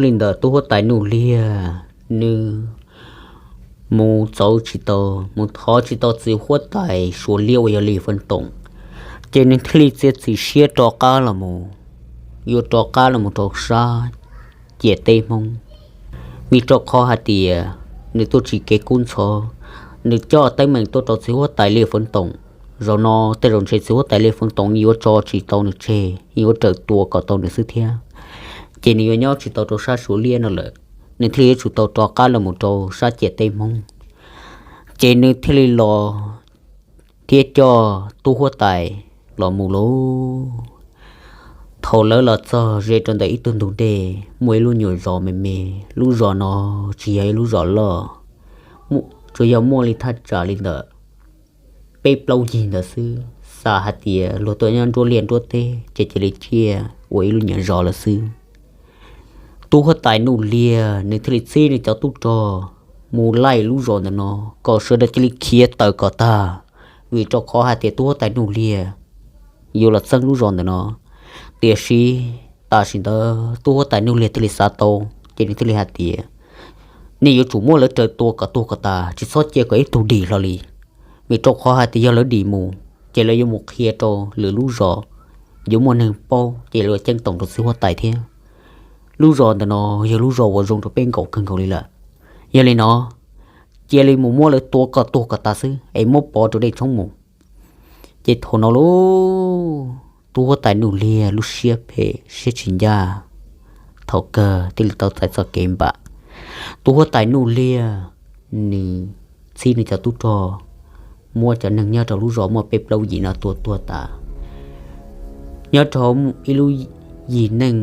li ntawm tub huab tais Nuj Liag, nws mus txov tsis tau, mus thov tsis tau txiv huab tais Suav liab uas yog Liaj Foob Toom, ces nws thiaj li txiav txim siab rov qab los mus, yuav rov qab los mus rau sab ciam teb Hmoob. Vim rau qhov hais tias nws tuaj tsim kev kub ntxhov, nws coj teeb meem tuaj rau txiv huab tais Liaj Foob Toom. Zaum no tej zaum ntshe txiv huab tais Liaj Foob Toom yuav tso tsis tau nws tseg, yuav raws tua kom tau nws xwb thiab. Ces nws yuav nyob tsis tau rau sab Suav liab no lawm, nws thiaj yuav tsum tau rov qab los mus rau sab ciam teb Hmoob. Ces nws thiaj li los thiab coj tub huab tais los mus lauj. Thaum lawv los txog ze rau ntawm ib tug ntug dej muaj ib lub nyuam zos me me. Lub zos no tsis yog ib lub zos loj, tsuas yog muaj li thaj tsam li ntawm peb plaub yig ntawd xwb. Xav hais tias luag tuaj nyob nruab liaj nruab teb ces cia li ciaj ua ib lub nyuam zos lawm xwb. Tub huab tais Nuj Liag nws thiaj li txib nws cov tub rog mus laij lub zos ntawm no kom sawv daws cia li khiav tawm kom tag, vim rau qhov hais tias tub huab tais Nuj Liag yuav los txeeb lub zos ntawm no. Tiam sis tam sim ntawd tub huab tais Nuj Liag thiaj li xav tau, ces nws thiaj li hais tias, nej yuav tsum muab lawv raws tua kom tuag kom tas, tsis txhob cia kom ib tug dim hlo li. Vim rau qhov hais tias yog lawv dim mus ces lawv yuav mus qhia rau lwm lub zos, yuav muaj neeg paub ces lawv ceeb toom rau txiv huab tais thiab. Lub zos ntawm no yog lub zos uas zoo rau peb nkaum kawg nkaus li lawm. Yog li no, cia li mus muab lawv tua kom tuag kom tas xwb es muab pov rau dej tshoob mus. Ces thaum no lauj, tub huab tais Nuj Liag lub siab phem siab tsis ncaj, thaum kawg thiaj li tau txais txoj kev npam. Tub huab tais Nuj Liag nws txib nws cov tub rog muab cov neeg nyob rau lub zos muaj peb plaub yim no tua tuag tas. Nyob rau ib lub yim neej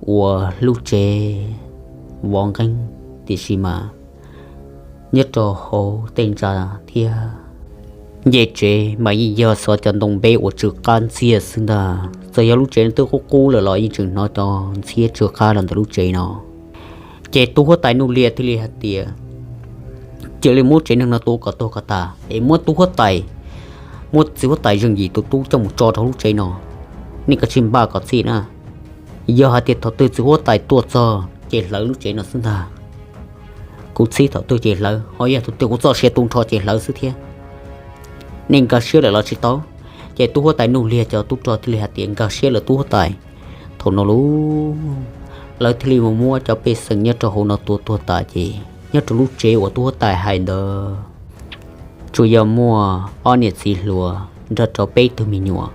uas lub tsev vov nqeeb, tiam sis mas nyob rau hauv tej ntsa thiab ncej tsev mas yeej yog xov cov ntoo npeb uas tsw qab ntxiag xwb ntag. Txawm yog lub tsev no twb qub qub lawm los yeej tseem hnov cov ntxhiab tsw qab los ntawm lub tsev no. Ces tub huab tais Nuj Liag thiaj li hais tias, cia li muab tsev neeg no tua kom tuag kom tas es muab tub huab tais, muab txiv huab tais Zeej Yim tus tub coj mus tso rau lub tsev no. Nej kav tsij npaj kom txhij na, yog hais tias thaum twg txiv huab tais tuaj txog ces hlawv lub tsev no xwb ntag. Kuv txhij thaum twg ces hlawv, ho yog thaum twg kuv txoj sia tu nrho ces hlawv xwb thiab. Nej nkag siab lawm los tsis tau? Ces tub huab tais Nuj Liag cov tub rog thiaj li hais tias nkag siab lawm tub huab tais. Thaum no lauj, lawv thiaj li mus muab cov pej xeem nyob rau hauv no tua tuag tas ces nyob rau lub tsev uas tub huab tais hais ntawd tsuas yog muaj ob niam txiv hluas nrog rau peb tug me nyuam.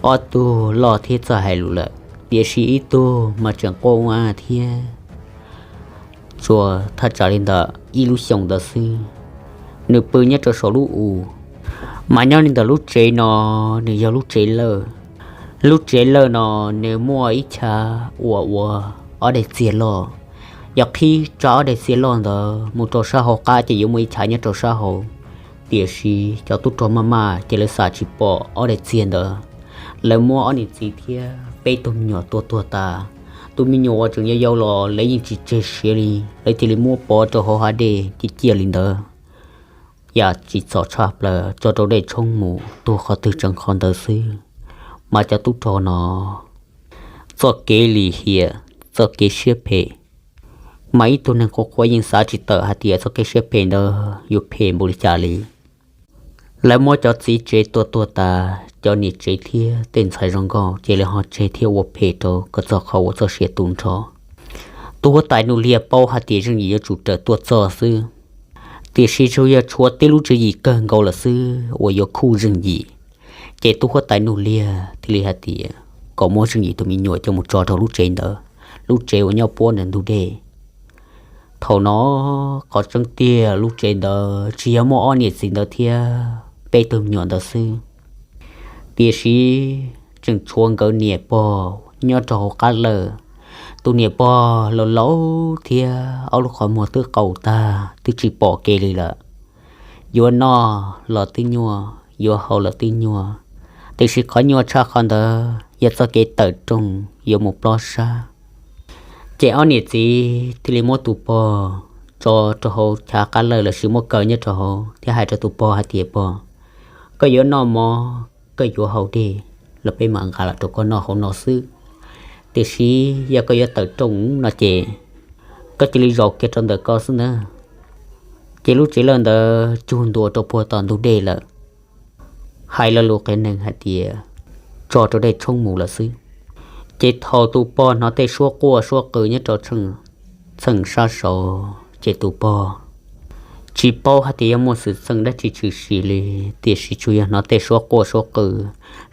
Ob tug loj thiab txawj hais lus lawm, tiam sis ib tug mas tseem quaj ua thiab. Tsuas thaj tsam li ntawm ib lub xyoos ntawd xwb, nws pw nyob rau saum lub u. Mas nyob li ntawm lub tsev no, nws yog lub tsev lawj. Lub tsev lawj no nws muaj ib chav uas ua ob daim txiag loj. Yog qhib tsa ob daim txiag loj ntawd mus rau sab hauv qab ces yuav muaj ib chav nyob rau sab hauv. Tiam sis cov tub rog maj maj ces lawv xam tsis pom ob daim txiag ntawd. Lawv muab ob niam txiv thiab peb tug me nyuam tua tuag tas. Tus me nyuam uas tseem yau yau los lawv yeej tsis tseg siav li, lawv cia li muab pov rau hauv hav dej ciaj ciaj li ntawd. Yam tsis txom tshaj plaws tso rau dej tshoob mus tuag qhov twg tseev qhov ntawd xwb. Mas cov tub rog no txoj kev lim hiam, txoj kev siab phem, mas ib tug neeg qhuav qhuav yeej xav tsis tawm hais tias txoj kev siab phem ntawd yuav phem npaum li cas li. Lawv muab cov txiv tsev tua tuag tas, cov niam tsev thiab tej ntxhais zoo nkauj ces lawv ho tseg thiab ua phem rau kom txog qhov uas txoj sia tu nrho. Tub huab tais Nuj Liag paub hais tias Zeej Yim yuav tsum raws tuaj txog xwb, tiam sis tsuas yog tshuav tib lub tswv yim kawg nkaus lawm xwb uas yuav khuj Zeej Yim. Ces tub huab tais Nuj Liag thiaj li hais tias kom muab Zeej Yim tus me nyuam coj mus tso rau lub tsev ntawd, lub tsev uas nyob puab ntawm ntug dej. Thaum no qhov tseeb tiag lub tsev ntawd tsis yog muaj ob niam txiv ntawd thiab peb tug me nyuam ntawd xwb, Tiam sis tseem tshuav nkawd niam pog nyob rau hauv qab lawj. Tus niam pog laus laus thiab ob lub qhov muag twb qaus tag twb tsis pom kev li lawm. Yuav noj los twb nyuaj, yuav haus los twb nyuaj, tiam sis qhov nyuaj tshaj qhov ntawd yog txoj kev tawm rooj yuav mus plob sab. Ces ob niam txiv thiaj li muab tus pog tso rau hauv chav qab lawj los sis muab kaw nyob rau hauv thiab hais rau tus pog hais tias, Pog, koj yuav noj mov, koj yuav haus dej los peb mam nqa los rau koj noj hauv no xwb. Tiam sis yog koj yuav tawm rooj no ces koj cia li zaum kiag rau ntawm ko xwb ntag. Ces lub tsev lawj ntawd cug ntua rau puag tom ntug dej lawm. Hais lo lus qias neeg hais tias tso rau dej tshoob mus lawm xwb. Ces thaum tus pog hnov tej suab quaj suab qw nyob rau txheej sab saud ces tus pog tsis paub hais tias yog muaj xwm txheej dab tsi tshwm sim li, tiam sis tsuas yog hnov tej suab quaj suab qw,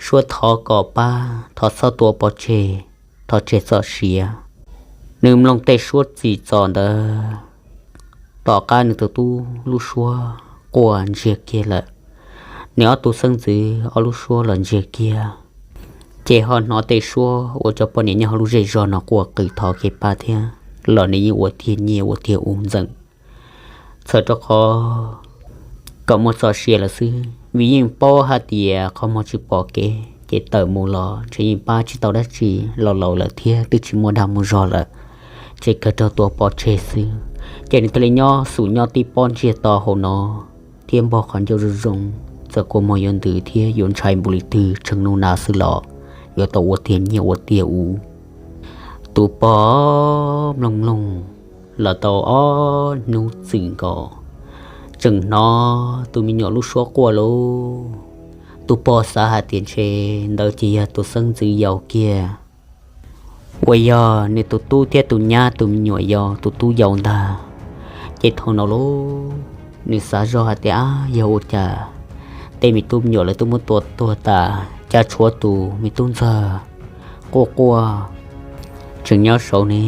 suab thov kom pab, thov txhob tua pov tseg, thov tseg txoj sia. Nws mloog tej suab txim txom ntawd, tom qab nws tus tub lub suab quaj ntsiag kiag lawm, nws ob tug xeeb ntxwv ob lub suab los ntsiag kiag, ces ho hnov tej suab uas cov poj niam nyob hauv lub zej zog no quaj qw thov kev pab thiab los nws yeej ua tiag nyiaj ua tiag ua ntxeem, txhawm rau qhov kom muaj txoj sia lawm xwb, vim yeej paub hais tias qhov muag tsis pom kev ces tawm mus los ntshe yeej pab tsis tau dab tsi, laus laus lawm thiab twb tsis muaj dag muaj zog lawm, ces kawg raug tua pov tseg xwb. Ces nws thiaj li nyob xum nyob tib pob ntsiag to hauv no thiab npog qhov ncauj zoo zoo, txawm kua muag yuav ntws thiab yuav ntshai npaum li twg tshee nub nag xwb los yuav tau ua tiag nyiaj ua tiag ua. Tus pog mloog mloog los tau ob hnub txwm nkaus, tseem hnov tus me nyuam lub suab quaj lauj. Tus pog xav hais tias ntshe ntawd ces yog tus xeeb ntxwv yau kiag uas yog nws tus tub thiab tus nyab tus me nyuam yau tus tub yau ntag. Ces thaum no lauj, nws xav zoj hais tias, Ab, yog ua cas tej me tub me nyuam lawv twb muab tua tuag tas, cas tshuav tus me tub ntxawg quaj quaj tseem nyob saud ne,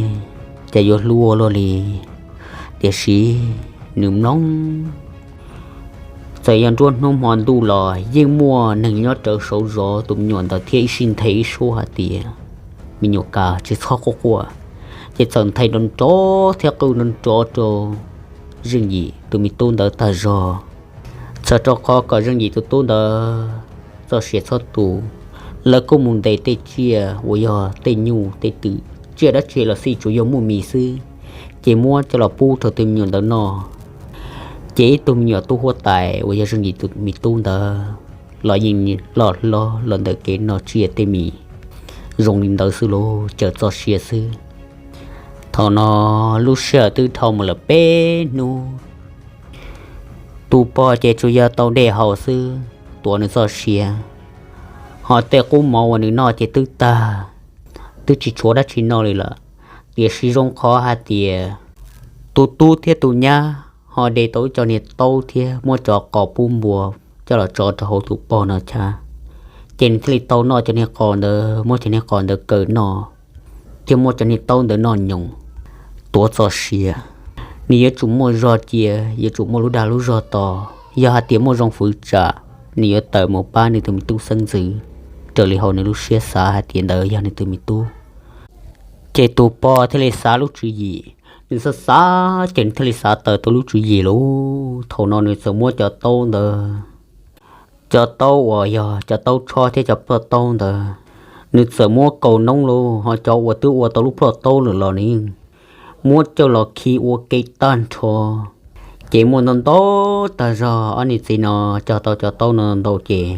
cas yuav hlub ua luaj li. Tiam sis nws mloog, txawm yog nruab hnub hmo ntuj los yeej muaj neeg nyob rawv saud zov tus me nyuam ntawd thiab ib sij nthe ib suab hais tias, Me nyuam, kav tsis txhob quaj quaj. Ces txawm nthe nrov nrov thiab qw nrov nrov rau Zeej Yim tus me tub ntawd tag zog, txhawm rau qhov kom Zeej Yim tus tub ntawd txoj sia txhob tu. Lawv kuj mus ntes tej tsiaj uas yog tej nyuj tej twm, tsiaj dab tsi los xij tsuas yog muaj mis xwb, ces muab coj los pub rau tus me nyuam ntawd noj. Ces ib tug me nyuam tub huab tais uas yog Zeej Yim tus me tub ntawd los yeej loj hlob los ntawm kev noj tsiaj tej mis zoo li ntawd xwb lauj, cawm txoj sia xwb. Thaum no lub sij hawm twb dhau mus lawm peb hnub, tus pog ces tsuas yog tau dej haus xwb tuav nws txoj sia, ho tej qub mov uas nws noj ces twb tag, twb tsis tshuav dab tsi noj li lawm. Tiam sis zoo qhov hais tias tus tub thiab tus nyab ho de tau ib co niag taub thiab muab cov qos pub npua coj los tso rau hauv tus pog no chav. Ces nws thiaj li tau noj cov niag qos ntawd, muab cov niag qos ntawd kaw noj, thiab muab cov niag taub ntawd noj nyoos tuav txoj sia. Nws yuav tsum muaj zog cia, yuav tsum muaj lub dag lub zog to, yog hais tias muaj zoo fwv tsam nws yuav tawm mus pab nws tus me tub xeeb ntxwv raws li hauv nws lub siab xav hais tias ntawd yog nws tus me tub. Ces tus pog thiaj li xav lub tswv yim, nws xav xav ces nws thiaj li xav tawm tau lub tswv yim lauj. Thaum no nws txawm muab cov taub ntawd, cov taub uas yog cov taub tsho thiab cov plhuaj taub ntawd, nws txawm muab kaus noob lauj, ho cov uas twb ua tau lub plhuaj taub lawm los nws muab coj los khi ua ke tag nrho. Ces muaj ntau ntau tag zog, ob niam txiv no cog tau cov taub no ntau ces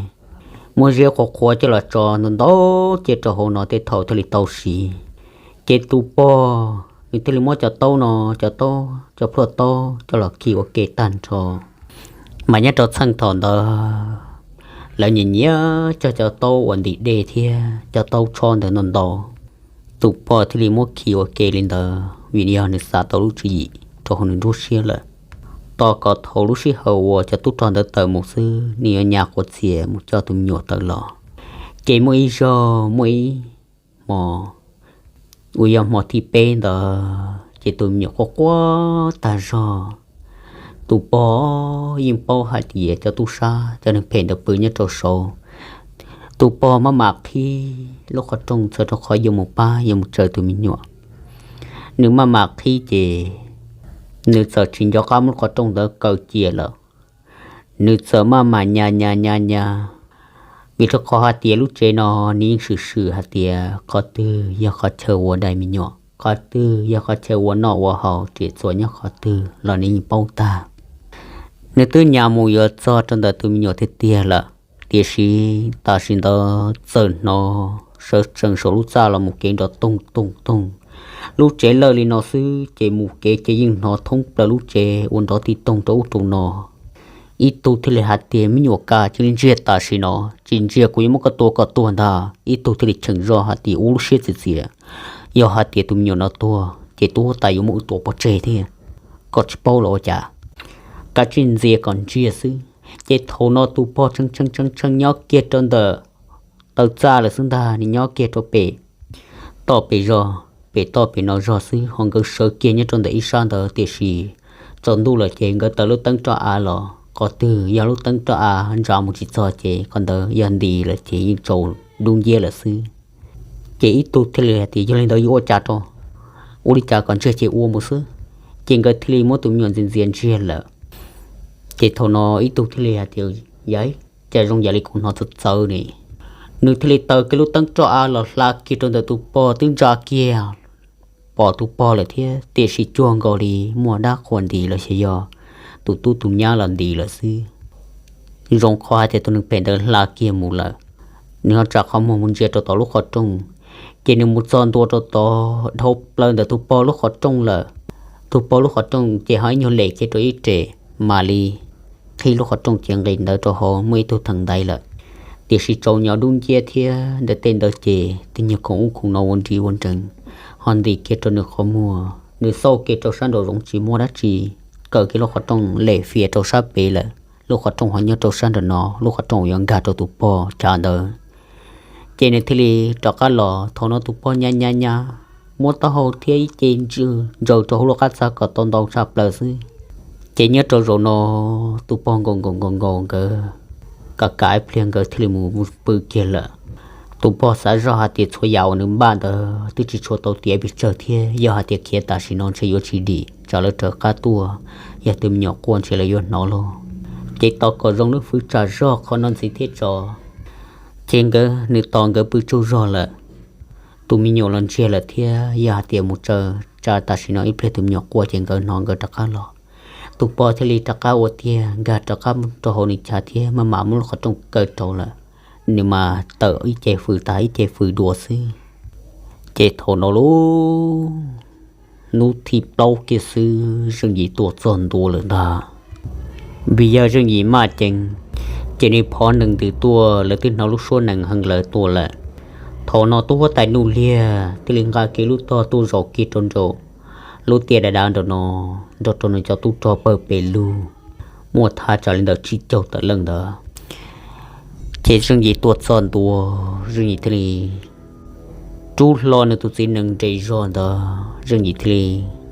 muab ziab qhuav qhuav coj los tso ntau ntau cia rau hauv no tej thaum thiaj li tau siv. Ces tus pog nws thiaj li muab cov taub no, cov taub, cov plhuaj taub coj los khi ua ke tag nrho. Mas nyob rau txheej thaum ntawd lawv nyiam nyiam cog cov taub uas ntim dej thiab cov taub tsho ntawd ntau ntau. Tus pog thiaj li muab khi ua ke li ntawd vim yog nws xav tau lub tswv yim rau hauv nws nruab siab lawm. Tos kom thaum lub sij hawm uas cov tub rog ntawd tawm mus xwb nws yuav nyas quav txias mus coj tus me nyuam tawm los. Ces muaj ib zaug muaj ib hmo uas yog hmo thib peb ntawd ces tus me nyuam quaj quaj tag zog. Tus pog yeej paub hais tias cov tub sab cov neeg phem ntawd pw nyob rau saud, Tus pog maj mam qhib lub qhov rooj txhawm rau qhov yuav mus pab yuav mus tsaws tus me nyuam. Nws maj mam qhib ces nws txawm tsis nco qab muab lub qhov rooj ntawd kaw cia lawm. Nws txawm maj mam nyas nyas nyas nyas, vim rau qhov hais tias lub tsev no nws yeej swm swm hais tias qhov twg yog qhov chaw ua dai me nyuam, qhov twg yog qhov chaw ua noj ua haus, riam txuas nyob qhov twg los nws yeej paub tag. Nws twb nyas mus yuav txog rau ntawm tus me nyuam tiag tiag lawm, tiam sis tam sim ntawd txawm hnov sawv tsees saum lub txaj los mus kev nrov toog toog toog. Lub tsev lawj li no xwb ces mus kev ces yeej hnov thoob plaws lub tsev ua nrov tib toog rau ub rau no. Ib tug thiaj li hais tias, Me nyuam, koj cia li ntsiag tam sim no, tsis ntsiag kuv yuav muab koj tua kom tuag ntag. Ib tug thiaj li cheem zog hais tias, Ua lub siab txias txias, yog hais tias tus me nyuam no tuag ces tub huab tais yuav muab wb tua pov tseg thiab. Koj tsis paub los ua cas? Kav tsij ntxias kom ntsiag xwb. Ces thaum no tus pog tshee tshee tshee tshee nyob kiag rau ntawm taw txaj lawm xwb ntag, nws nyob kiag rau pem toj pem zog, pem toj pem no zog xwb, ho nkawd sawv kiag nyob rau ntawm ib sab ntawd, tiam sis tsaus ntuj lawm ces nkawd taws lub teeb roj av los, qhov twg yog lub teeb roj av ntsa mus tsis txog ces qhov ntawd yog nti lawm ces yeej tsaus dub nciab lawm xwb. Ces ib tug thiaj li hais tias, Yog li ntawd yuav ua cas rau? Ua li cas kom ntsiag ces ua mus xwb. Ces nkawd thiaj li muab tus me nyuam ntxias ntxias ntsiag lawm. Ces thaum no ib tug thiaj li hais tias, Yog, cas zoo yam li kuv hnov txawv txawv ne. Nws thiaj li taws kiag lub teeb roj av los hla kiag rau ntawm tus pog twb ntsa kiag, pom tus pog lawm thiab, tiam sis cuag nkaus li muaj dab qhuas nti los xyov yog tus tub tus nyab los nti lawm xwb. Zoo qhov hais tias tus neeg phem ntawd hla kiag mus lawm, nws ho tsa qhov muag mus ntsia rau tom lub qhov rooj, ces nws mus txog ntua rau tod dhau plaws ntawm tus pog lub qhov rooj lawm. Tus pog lub qhov rooj ces ho ib nyuag lem kiag rau ib re, mam li qhib lub qhov rooj ces nqis ntawd rau hauv muaj ib tug theem ntaiv lawm. Tiam sis tsaus nyo dub nciab thiab ntawm tej ntawd ces tej nyuag khoom ub khoom no ua nri ua nrees ho nti kiag rau nws qhov muag. Nws xauj kiag rau sab nraum zoov tsis muaj dab tsi, kaw kiag lub qhov rooj lem fias rau sab pem lawm. Lub qhov rooj ho nyob rau sab nraum no, lub qhov rooj uas yuav nkag rau tus pog chav ntawd. Ces nws thiaj li rov qab los, thaum no tus pog nyas nyas nyas, muab taub hau thiab ib ce ntsaws rau hauv lub qab txaj kom tau ntau tshaj plaws xwb. Ces nyob rau zaum no tus pog nkaus nkaus nkaus nkaus nkawd, kam kam ib pliag nkawd thiaj li mus pw kiag lawm. Tus pog xav zoj hais tias txhua yam uas nws npaj ntawd twb tsis tshua tau tiav pes tsawg thiab, yog hais tias khiav tam sim no ntshe yuav tsis dim, tsam lawv raws qab tuaj, yog tus me nyuam quaj ntshe lawv yuav hnov lauj. Ces tos kom zoo lub hwv tsam zog qhov no ntxiv thiab tso. Ces nkawd, nws tos nkawd pw tsaug zog lawm, tus me nyuam los ntsiag lawm thiab, yog hais tias mus tsaws tsa tam sim no ib pliag tus me nyuam quaj ces nkawd hnov nkawd rov qab los. Tus pog thiaj li rov qab ua tiag nkag rov qab rau hauv nws chav thiab maj mam muab lub qhov rooj kaw rau lawm. Nws mas tawm ib ce fws tag ib ce fws dua xwb. Ces thaum no lauj, hnub thib plaub kiag xwb Zeej Yim tuaj txog ntua lawm ntag. Vim yog Zeej Yim maj ceev, ces nws phov nees ntws tuaj, lawv twb hnov lub suab nees heev lawv tuaj lawm. Thaum no tub huab tais Nuj Liag thiaj li nqa kiag lub tog tuaj zaum kiag rau nraum lub tiaj dav dav nraum no, nrog rau nws cov tub rog pawg pes lug, muaj thaj tsam li ntawm tsib caug tawm leej ntawd. Ces Zeej Yim tuaj txog ntua, Zeej Yim thiaj li rub hlo nws tus txiv nees nres zog ntawd, Zeej Yim thiaj li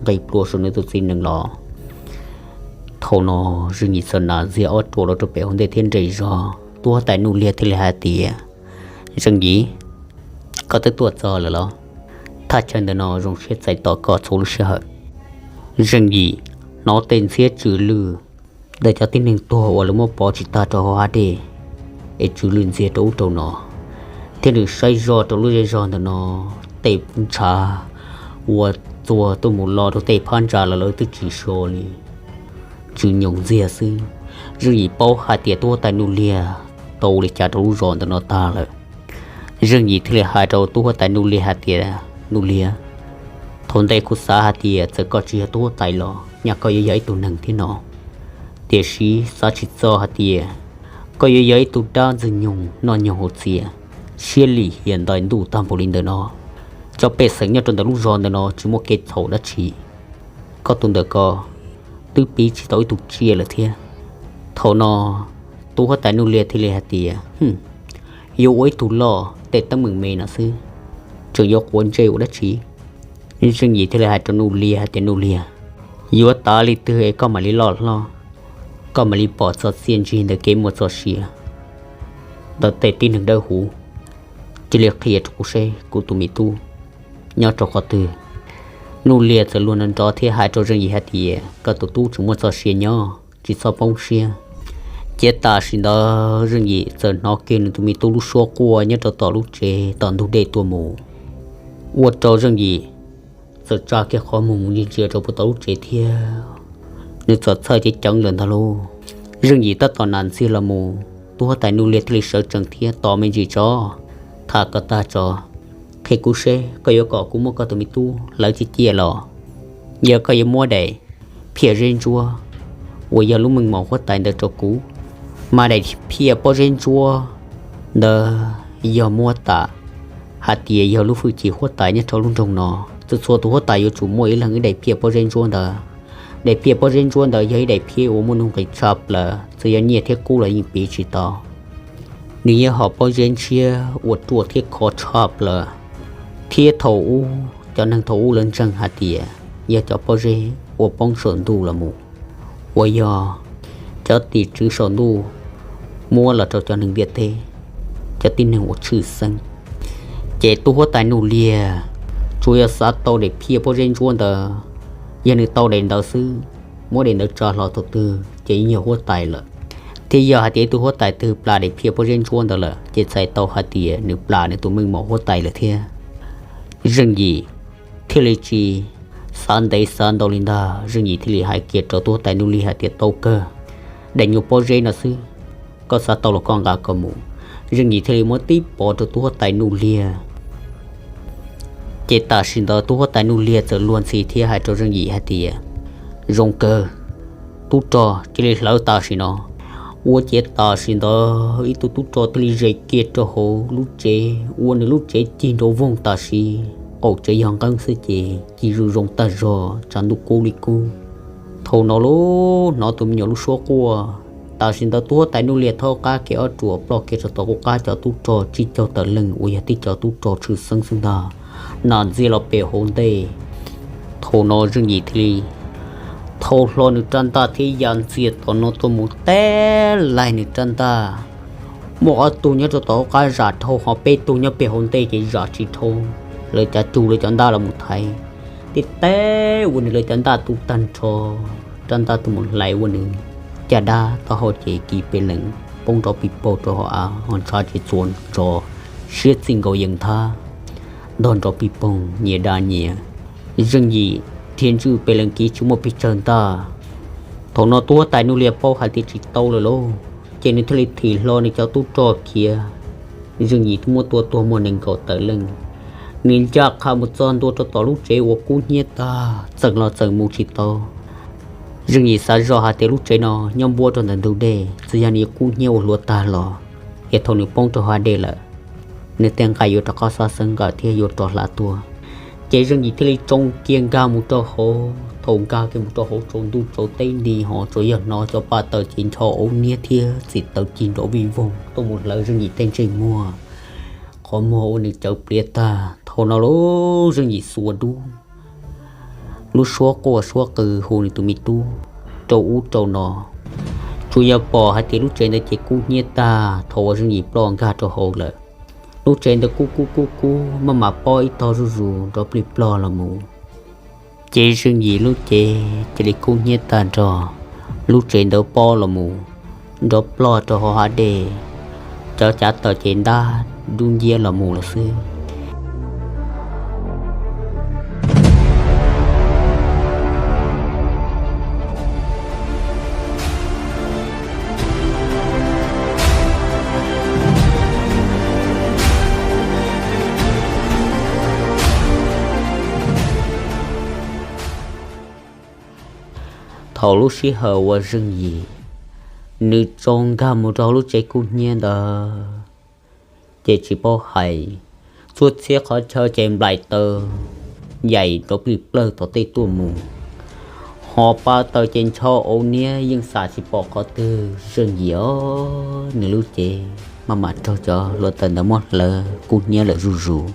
nqis plhuav saum nws tus txiv nees los. Thaum no Zeej Yim txawm hnav ntxiag ob ruam los rau pem hauv ntej thiab nres zog. Tub huab tais Nuj Liag thiaj li hais tias, Zeej Yim, koj twb tuaj txog lawm los? Thaj chaw ntawm no zoo siab txais tos koj txhua lub sij hawm. Zeej Yim hnov tej ntxhiab tsw lwj ntawm cov tib neeg tuag uas lawv muab pov tsis tag rau hauv hav dej, es tsw lwj ntxiag rau ub rau no, thiab nws saib zog rau lub zej zog ntawm no, tej ntshav uas txuas tuaj mus los rau tej phab ntsa los lawv twb tsis so li, tsw nyoos ntxiag xwb. Zeej Yim paub hais tias tub huab tais Nuj Liag tau ua li cas rau lub zos ntawm no tag lawm. Zeej Yim thiaj li hais rau tub huab tais Nuj Liag hais tias, Nuj Liag, thaum ntej kuv xav hais tias txawm koj tsis yog tub huab tais los nyaj koj yuav yog ib tug neeg thiab no, tiam sis xav tsis txog hais tias koj yuav yog ib tug dab ntxwg nyoog noj nyoog haus txias, siab lim hiam ntais ntuj tag npaum li ntawm no. Cov pej xeem nyob rau ntawm lub zos ntawm no tsis muaj kev txhaum dab tsi, koj tus ntawm ko twb piv tsis tau ib tug tsiaj lawm thiab. Thaum no tub huab tais Nuj Liag thiaj li hais tias, Yuav ua ib tug loj tej teeb meem me no xwb, tseem yuav quav ntsej ua dab tsi? Zeej Yim thiaj li hais rau Nuj Liag hais tias, Nuj Liag, yuav tas li twg es koj mam li loj hlob, koj mam li pom txog txiaj ntsig ntawm kev muaj txoj sia ntawm tej tib neeg dawb huv? Cia li qhia rau kuv seb kuv tus me tub nyob rau qhov twg. Nuj Liag txawm luag nrov nrov thiab hais rau Zeej Yim hais tias, koj tus tub tseem muaj txoj sia nyob, tsis txhob poob siab. Ces tam sim ntawd Zeej Yim txawm hnov kiag nws tus me tub lub suab quaj nyob rau tom lub tsev tom ntug dej tuaj mus, ua rau Zeej Yim txawm tsa kiag qhov muag mus ntsia ntsia rau puag tom lub tsev thiab. Nws txawm txhawj ceev ceev lawm ntag lauj. Zeej Yim tab tom nam ntxiag los mus, tub huab tais Nuj Liag thiaj li sawv tsees thiab tos me ntsis tso, tham kom tag tso, qhia kuv seb koj yuav kom kuv muab koj tus me tub hlawv cia cia los, yog koj yuav muab daim phiaj zeb ntsuab uas yog lub meej mom huab tais ntawd rau kuv. Mas daim phiaj pob zeb ntsuab ntawd yog muab tas hais tias yog lub hwj chim huab tais nyob rau lub nroog no, txhua txhua tus huab tais yuav tsum muaj ib leeg ib daim phiaj pob zeb ntsuab ntawd. Daim phiaj pob zeb ntsuab ntawd yog ib daim phiaj uas muaj nuj nqis tshaj plaws, txawm yog nyiaj thiab kub los yeej piv tsis tau. Nws yog hom pob zeb ntshiab uas ruam thiab khov tshaj plaws, thiab thaum ub cov neeg thaum ub lawv ntseeg hais tias yog cov pob zeb uas poob saum ntuj los mus, uas yog cov tim tswv saum ntuj muab los rau cov neeg ntiaj teb, cov tib neeg uas tshwj xeeb. Ces tub huab tais Nuj Liag tsuas yog xav tau daim phiaj pob zeb ntsuab ntawd, yog nws tau daim ntawd xwb, muab daim ntawd tsa hlo thaum twg ces yeej yog huab tais lawm. Thiab yog hais tias ib tug huab tais twg plam daim phiaj pob zeb ntsuab ntawd lawm ces txhais tau hais tias nws plam nws tus meej mom huab tais lawm thiab. Zeej Yim thiaj li tsis xav ntev xav ntau li ntag, Zeej Yim thiaj li hais kiag rau tub huab tais Nuj Liag hais tias, tau kawg, daim nyuag pob zeb no xwb, koj xav tau los koj nqa koj mus. Zeej Yim thiaj li muab tib pov rau tub huab tais Nuj Liag. Ces tam sim ntawd tub huab tais Nuj Liag txawm luag ntxhi thiab hais rau Zeej Yim hais tias, zoo kawg, tub rog, cia li hlawv tam sim no. Ua ciav tam sim ntawd ib tug tub rog thiaj li ze kiag rau hauv lub tsev, ua nws lub tsev cig nrov voog tam sim, qaum tsev yog nqeeb xwb ces cig zuj zoo tag zog, tshav ntuj kub li kub. Thaum no lub hnov tus me nyuam lub suab quaj, tam sim ntawd tub huab tais Nuj Liag thaub qab kiag ob ruam ploj kiag rau tom qub qab cov tub rog tsib caug tawm leej uas yog tib cov tub rog tshwj xeeb xwb ntag, nam ntxiag los pem hauv ntej. Thaum no Zeej Yim thiaj li thau hlo nws rab ntaj thiab ya ntxiag tom no tuaj mus teb laig nws rab ntaj. Muaj ob tug nyob rau tom qab zam dhau, ho peb tug nyob pem hauv ntej ces zam tsis dhau, lawv cav rug lawv cov ntaj los mus thaiv, tib teb ua nws lawv cov ntaj tu tag nrho, rab ntaj tuaj mus hlais ua nws caj dab taub hau ces kiv pes lees poob nrov pis paug rau hauv av, ho ntshav ces txuas nrov siab txij nkaus yees thab, ntog nrov pis poog nyias da nyias. Zeej Yim dhia ntswj pes lees kiv tsis muaj pes tsawg ntaj. Thaum no tub huab tais Nuj Liag paub hais tias tsis tau lawm lauj, ces nws thiaj li thim hlo nws cov tub rog khiav. Zeej Yim twb muab tua tuag muaj nees nkaum tawm leej. Nws ncaj qha mus txog ntua rau tom lub tsev uas kub hnyiab tag, txeem los txeem mus tsis tau. Zeej Yim xav zoj hais tias lub tsev no nyob npuab rau ntawm ntug dej, txawm yog nws yuav kub hnyiab ua hluav tag los, es thaum nws poob rau hauv dej lawm, nws tej nqaij yuav rov qab xab xeeb nqawm thiab yuav rov hlav tuaj. Ces Zeej Yim thiaj li tsoo kiag nkag mus rau hauv. Thaum nkag kiag mus rau hauv tsaus ntuj tsaus teb nti ho tsuas yog hnov cov pa taws ces ncho auv niab thiab txiv taws cig nrov vij voog tuaj mus hlawv Zeej Yim tej ntsej muag, qhov muag ua nws cawv pliav tag. Thaum no lub Zeej Yim xuas dub, lub suab quaj suab qw hu nws tus me tub rau ub rau no. Tsuas yog pom hais tias lub tsev ntawd ces kub hnyiab tag thaum uas Zeej Yim ploj nkag rau hauv lawm. Lub tsev ntawd kub kub kub kub maj mam pob ib tog zuj zus nrov plig plog los mus. Ces Zeej Yim lub cev cia li kub hnyiab tag nrho, lub tsev ntawd pob los mus nrov plog rau hauv hav dej, cov cav taws ces ntab dub nciab los mus lawm xwb. Thaum lub sij hawm uas Zeej Yim nws tsoo nkag mus rau hauv lub tsev kub hnyiab ntawd, ces tsis paub hais, txhua txhia qhov chaw ces nplaim taws yaim nrov plig plawg tom tej tuaj mus, ho pa taws ces ncho auv niab yeej xam tsis pom qhov twg. Zeej Yim os, nws lub cev maj mam raug cov hluav taws ntawd muab hlawv kub hnyiab lawm zuj zus.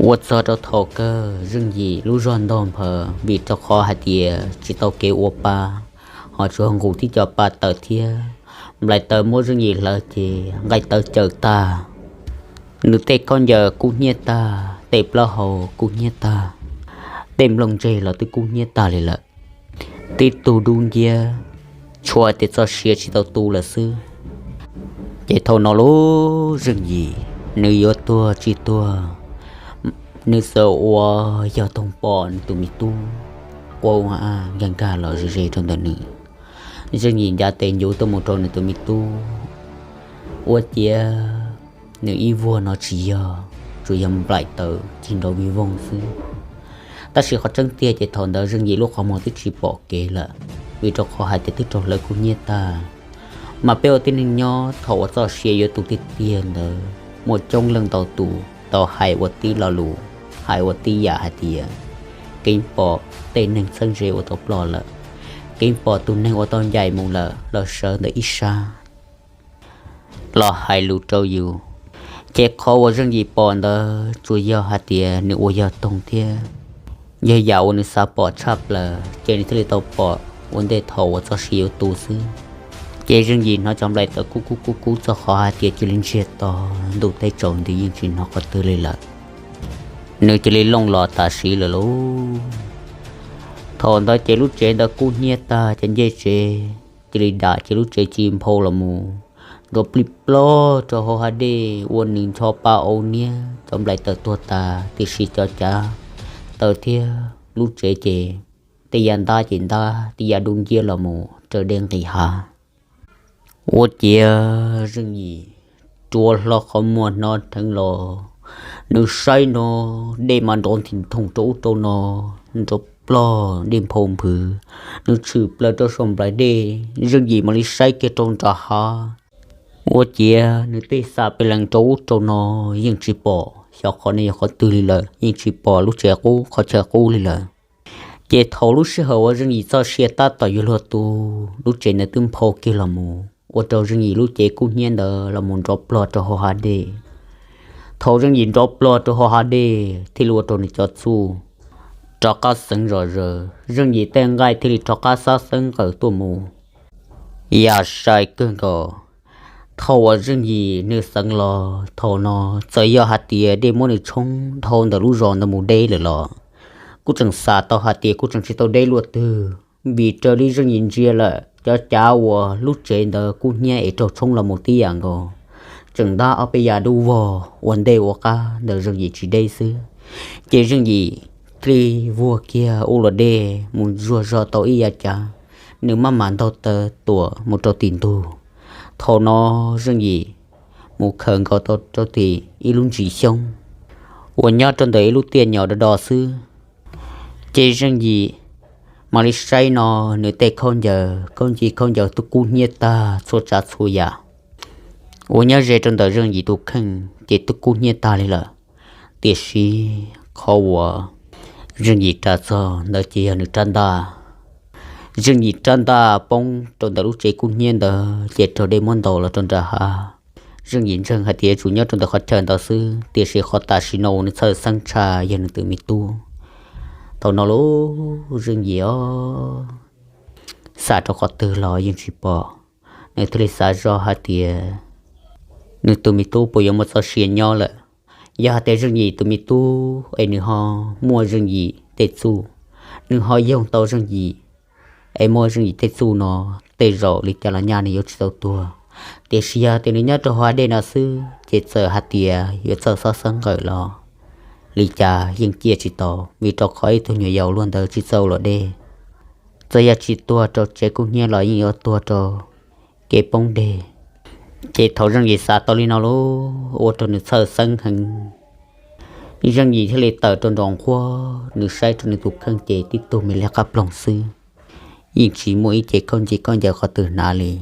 Ua txog rau thaum kawg Zeej Yim lub zog ntog nphaws vim rau qhov hais tias tsis tau kev ua pa, ho tsuas nqus tib co pa taws thiab. Nplaim taws muab Zeej Yim hlawv ces nqaij tawv cawm tag. Nws tej khaub ncaws kub hnyiab tag, tej plaub hau kub hnyiab tag, tej nplooj ntseg los twb kub hnyiab tag li lawm. Tib tug dub nciab, tsuas tias txoj sia tsis tau tu lawm xwb. Ces thaum no lub Zeej Yim, nws yuav tuag tsis tuag, nws txawm ua yog toog pom nws tus me tub quaj nkag nkag los ze ze rau ntawm nws. Zeej Yim ncav tes ncuv tuaj mus rau nws tus me tub, ua ciav nws ib vuag no tsis yog, tsuas yog nplaim tawm cig nrov vij voog xwb. Tab sis qhov tseeb tiag ces thaum ntawd Zeej Yim lub qhov muag twb tsis pom kev lawm, vim rau qhov hais tias twb raug hlawv kub hnyiab tag. Mas peb ua tib neeg nyob thaum uas txoj sia yuav tu tiag tiag ntawd muaj coob leej ntau tus tau hais ua tib lo lus, hais ua tib yam hais tias keeb pom tej neeg txheeb ze ua tau ploj lawm, keeb pom tus neeg ua tau ncaim mus lawm los sawv ntawm ib sab los hais lus rau yus. Ces qhov uas Zeej Yim pom ntawd tsuas yog hais tias nws ua yog toog thiab yog yam uas nws xav pom tshaj plaws ces nws thiaj li tau pom ua ntej thaum uas txoj sia yuav tu xwb. Ces Zeej Yim hnov cov nplaim tawm kub kub kub kub txog qhov hais tias cia li ntsiag to, ntuj teb tsaus nti yeej tsis hnov qhov twg li lawm. Nws cia li looj los tam sim lawm lauj. Thaum ntawd ces lub tsev ntawd kub hnyiab tag, cov ncej tsev cia li dam, ces lub tsev ci nphau los mus nrov plig plog rau hauv hav dej ua nws ncho pa au niab, cov nplaim tawm tuag tas tiam sis cov cav taws thiab lub tsev ces tej yam ntab ces ntab, tej yam dub nciab los mus raws dej nqis hav. Ua ciav Zeej Yim rua hlo qhov muag hnov dheev los, nws saib no dej mas nrov nthi thoom rau ub rau no, nrov plog dej nphau nphwv, nws tshwm plaws rau saum nplaim dej, Zeej Yim mam li saib kiag rau nram hav. Ua ciav nws tej xam pes lees rau ub rau no yeej tsis pom xyov qhov no yog qhov twg li lawm, yeej tsis pom lub tsev qub qhov chaw qub li lawm. Ces thaum lub sij hawm uas Zeej Yim txoj sia tab tom yuav luag tu, lub tsev ntawd twb nphau kiag los mus ua rau Zeej Yim lub cev kub hnyiab ntawd los mus nrov plog rau hauv hav dej. Thaum Zeej Yim nrov plog rau hauv hav dej thiaj li ua rau nws cov txuj rov qab xeev zom zaws, Zeej Yim tej nqaij thiaj li rov qab xab xeeb nqawm tuaj mus. Yam sai kawg nkaus, thaum uas Zeej Yim nws xeev los thaum no txawm yog hais tias dej muab nws tshoob dhau ntawm lub zos ntawd mus deb lawm los kuj tseem xam tau hais tias kuj tseem tsis tau deb luaj twg, vim raws li Zeej Yim ntsia lawm cov cav uas lub tsev ntawd kub hnyiab es raug tshoob los mus tib yam nkaus, tseem ntab ob peb yav dub vog ua ntej ua qab ntawm Zeej Yim tsis deb xwb. Ces Zeej Yim thiaj li vuag kiag ub los dej mus zuag zog tau ib yav cav, nws maj mam ntaug taw tuam mus rau tim ntug. Thaum no Zeej Yim mus khawm nkaus tau rau tim ib lub ntsis xyoob uas nyob rau ntawm ib lub tiaj nyom do do xwb. Ces Zeej Yim mam li saib no, nws tej khaub ncaws, khaub ncaws, khaub ncaws twb kub hnyiab tag txhua tsav txhua yam uas nyob ze rau ntawm Zeej Yim tus kheej ces twb kub hnyiab tag li lawm. Tiam sis qhov uas Zeej Yim ras txog ntawd ces yog nws rab ntaj. Zeej Yim rab ntaj poob rau ntawm lub tsev kub hnyiab ntawd ces raug dej muab ntaus los rau nram hav. Zeej Yim ntseeg hais tias yuav tsum nyob rau ntawm qhov chaw ntawd xwb, tiam sis qhov tam sim no uas nws txhawj xeeb tshaj yog nws tus me tub. Thaum no lub Zeej Yim os, xam rau qhov twg los yeej tsis pom. Nws thiaj li xav zoj hais tias nws tus me tub puas yuav muaj txoj sia nyob lawm. Yog hais tias Zeej Yim tus me tub es nws ho muaj Zeej Yim tej txuj, nws ho yoog tau Zeej Yim es muaj Zeej Yim tej txuj no, tej zaum li cas los nyaj nws yuav tsis tau tuag. Tiam sis yog tias nws nyob rau hauv dej no xwb ces txawm hais tias yuav txawj xab xeeb nqawm los li cas yeej ciaj tsis tau, vim rau qhov ib tug nyuam yaus luaj ntawd tsis txawj ua luam dej, txawm yog tsis tuag rau tsev kub hnyiab los yeej yuav tuag rau kev poob deg. Ces thaum Zeej Yim xav tau li no lauj, ua rau nws txhawj xeeb heev. Zeej Yim thiaj li tawm rau nraum nqhuab, nws saib rau nws tus kheej ces tib tug me liab qab ploog xwb, yeej tsis muaj ib ce khaub ncaws khaub ncaws qhov twg hnav li.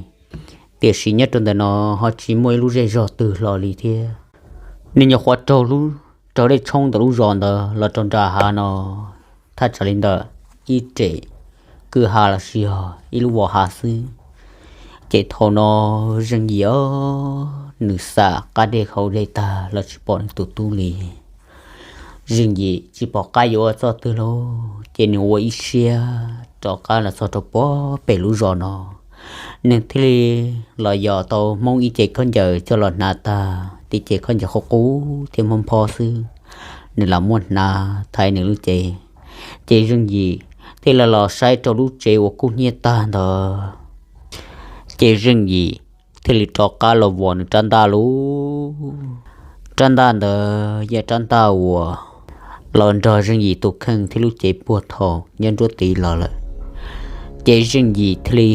Tiam sis nyob rau ntawm no ho tsis muaj ib lub zej zog twg hlo li thiab. Nws nyuam qhuav raug lub, raug dej tshoob ntawm lub zos ntawd los rau nram hav no, thaj tsam li ntawm ib rem kwj ha los sis yog ib lub vos hav xwb. Ces thaum no Zeej Yim os, nws xam qab dej hauv dej tag los tsis pom nws tus tub li. Zeej Yim tsis pom qab yuav ua txoj twg lauj, ces nws ua ib siab rov qab los txog rau puag pem lub zos no. Nws thiaj li los yos tau Hmoob ib ce khaub ncaws coj los hnav tag, tib ce khaub ncaws qub qub thiab mob phob xwb, nws lam muab hnav thaiv nws lub cev. Ces Zeej Yim thiaj li los saib rau lub tsev uas kub hnyiab tag ntawd. Ces Zeej Yim thiaj li rov qab los vos nws rab ntaj lauj. Rab ntaj ntawd yog rab ntaj uas los nrog Zeej Yim tus kheej thiab lub cev puag thaum nyob nruab tiv los lawm. Ces Zeej Yim thiaj li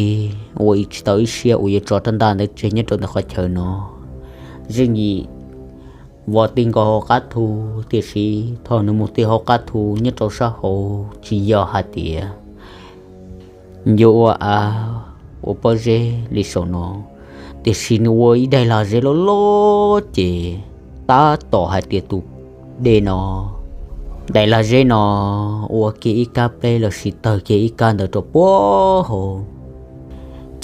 ua tsis tau ib siab uas yuav tso rab ntaj ntawd tseg nyob rau ntawm qhov chaw no. Zeej Yim vos ti nkaus hauv qab thu, tiam sis thaum nws mus ti hauv qab thu nyob rau sab hauv tsis yog hais tias yuav ua av ua pob zeb li saum no, tiam sis nws ua ib daim lag zeb loj loj ces tab tom hais tias tus dej no, daim lag zeb no ua kiag ib kab pleb los sis tawg kiag ib kab ntawd rau puag hauv.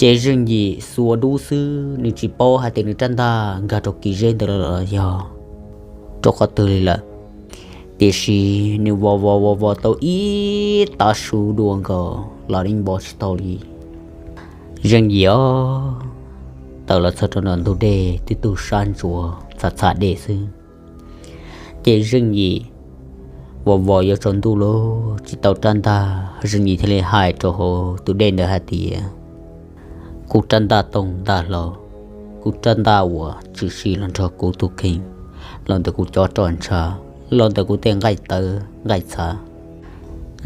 Ces Zeej Yim xuas dub xwb, nws tsis paub hais tias nws rab ntaj nkag rau kis zeb ntawd los yog rau qhov twg li lawm. Tiam sis nws vos vos vos vos tau ib tav su dua nkaus los yeej vos tsis tau li. Zeej Yim os, tawm los txog rau nram ntug dej tib tug sab ntsuav txha txha dej xwb. Ces Zeej Yim vos vos yuav tsaus ntuj lawm tsis tau rab ntaj, Zeej Yim thiaj li hais rau hauv tus dej ntawd hais tias, kuv rab ntaj toog ntaj hlau, kuv rab ntaj uas tshwm sim los nrog kuv tus kheej, los ntawm kuv cov roj ntsha, los ntawm kuv tej nqaij tawv nqaij txha,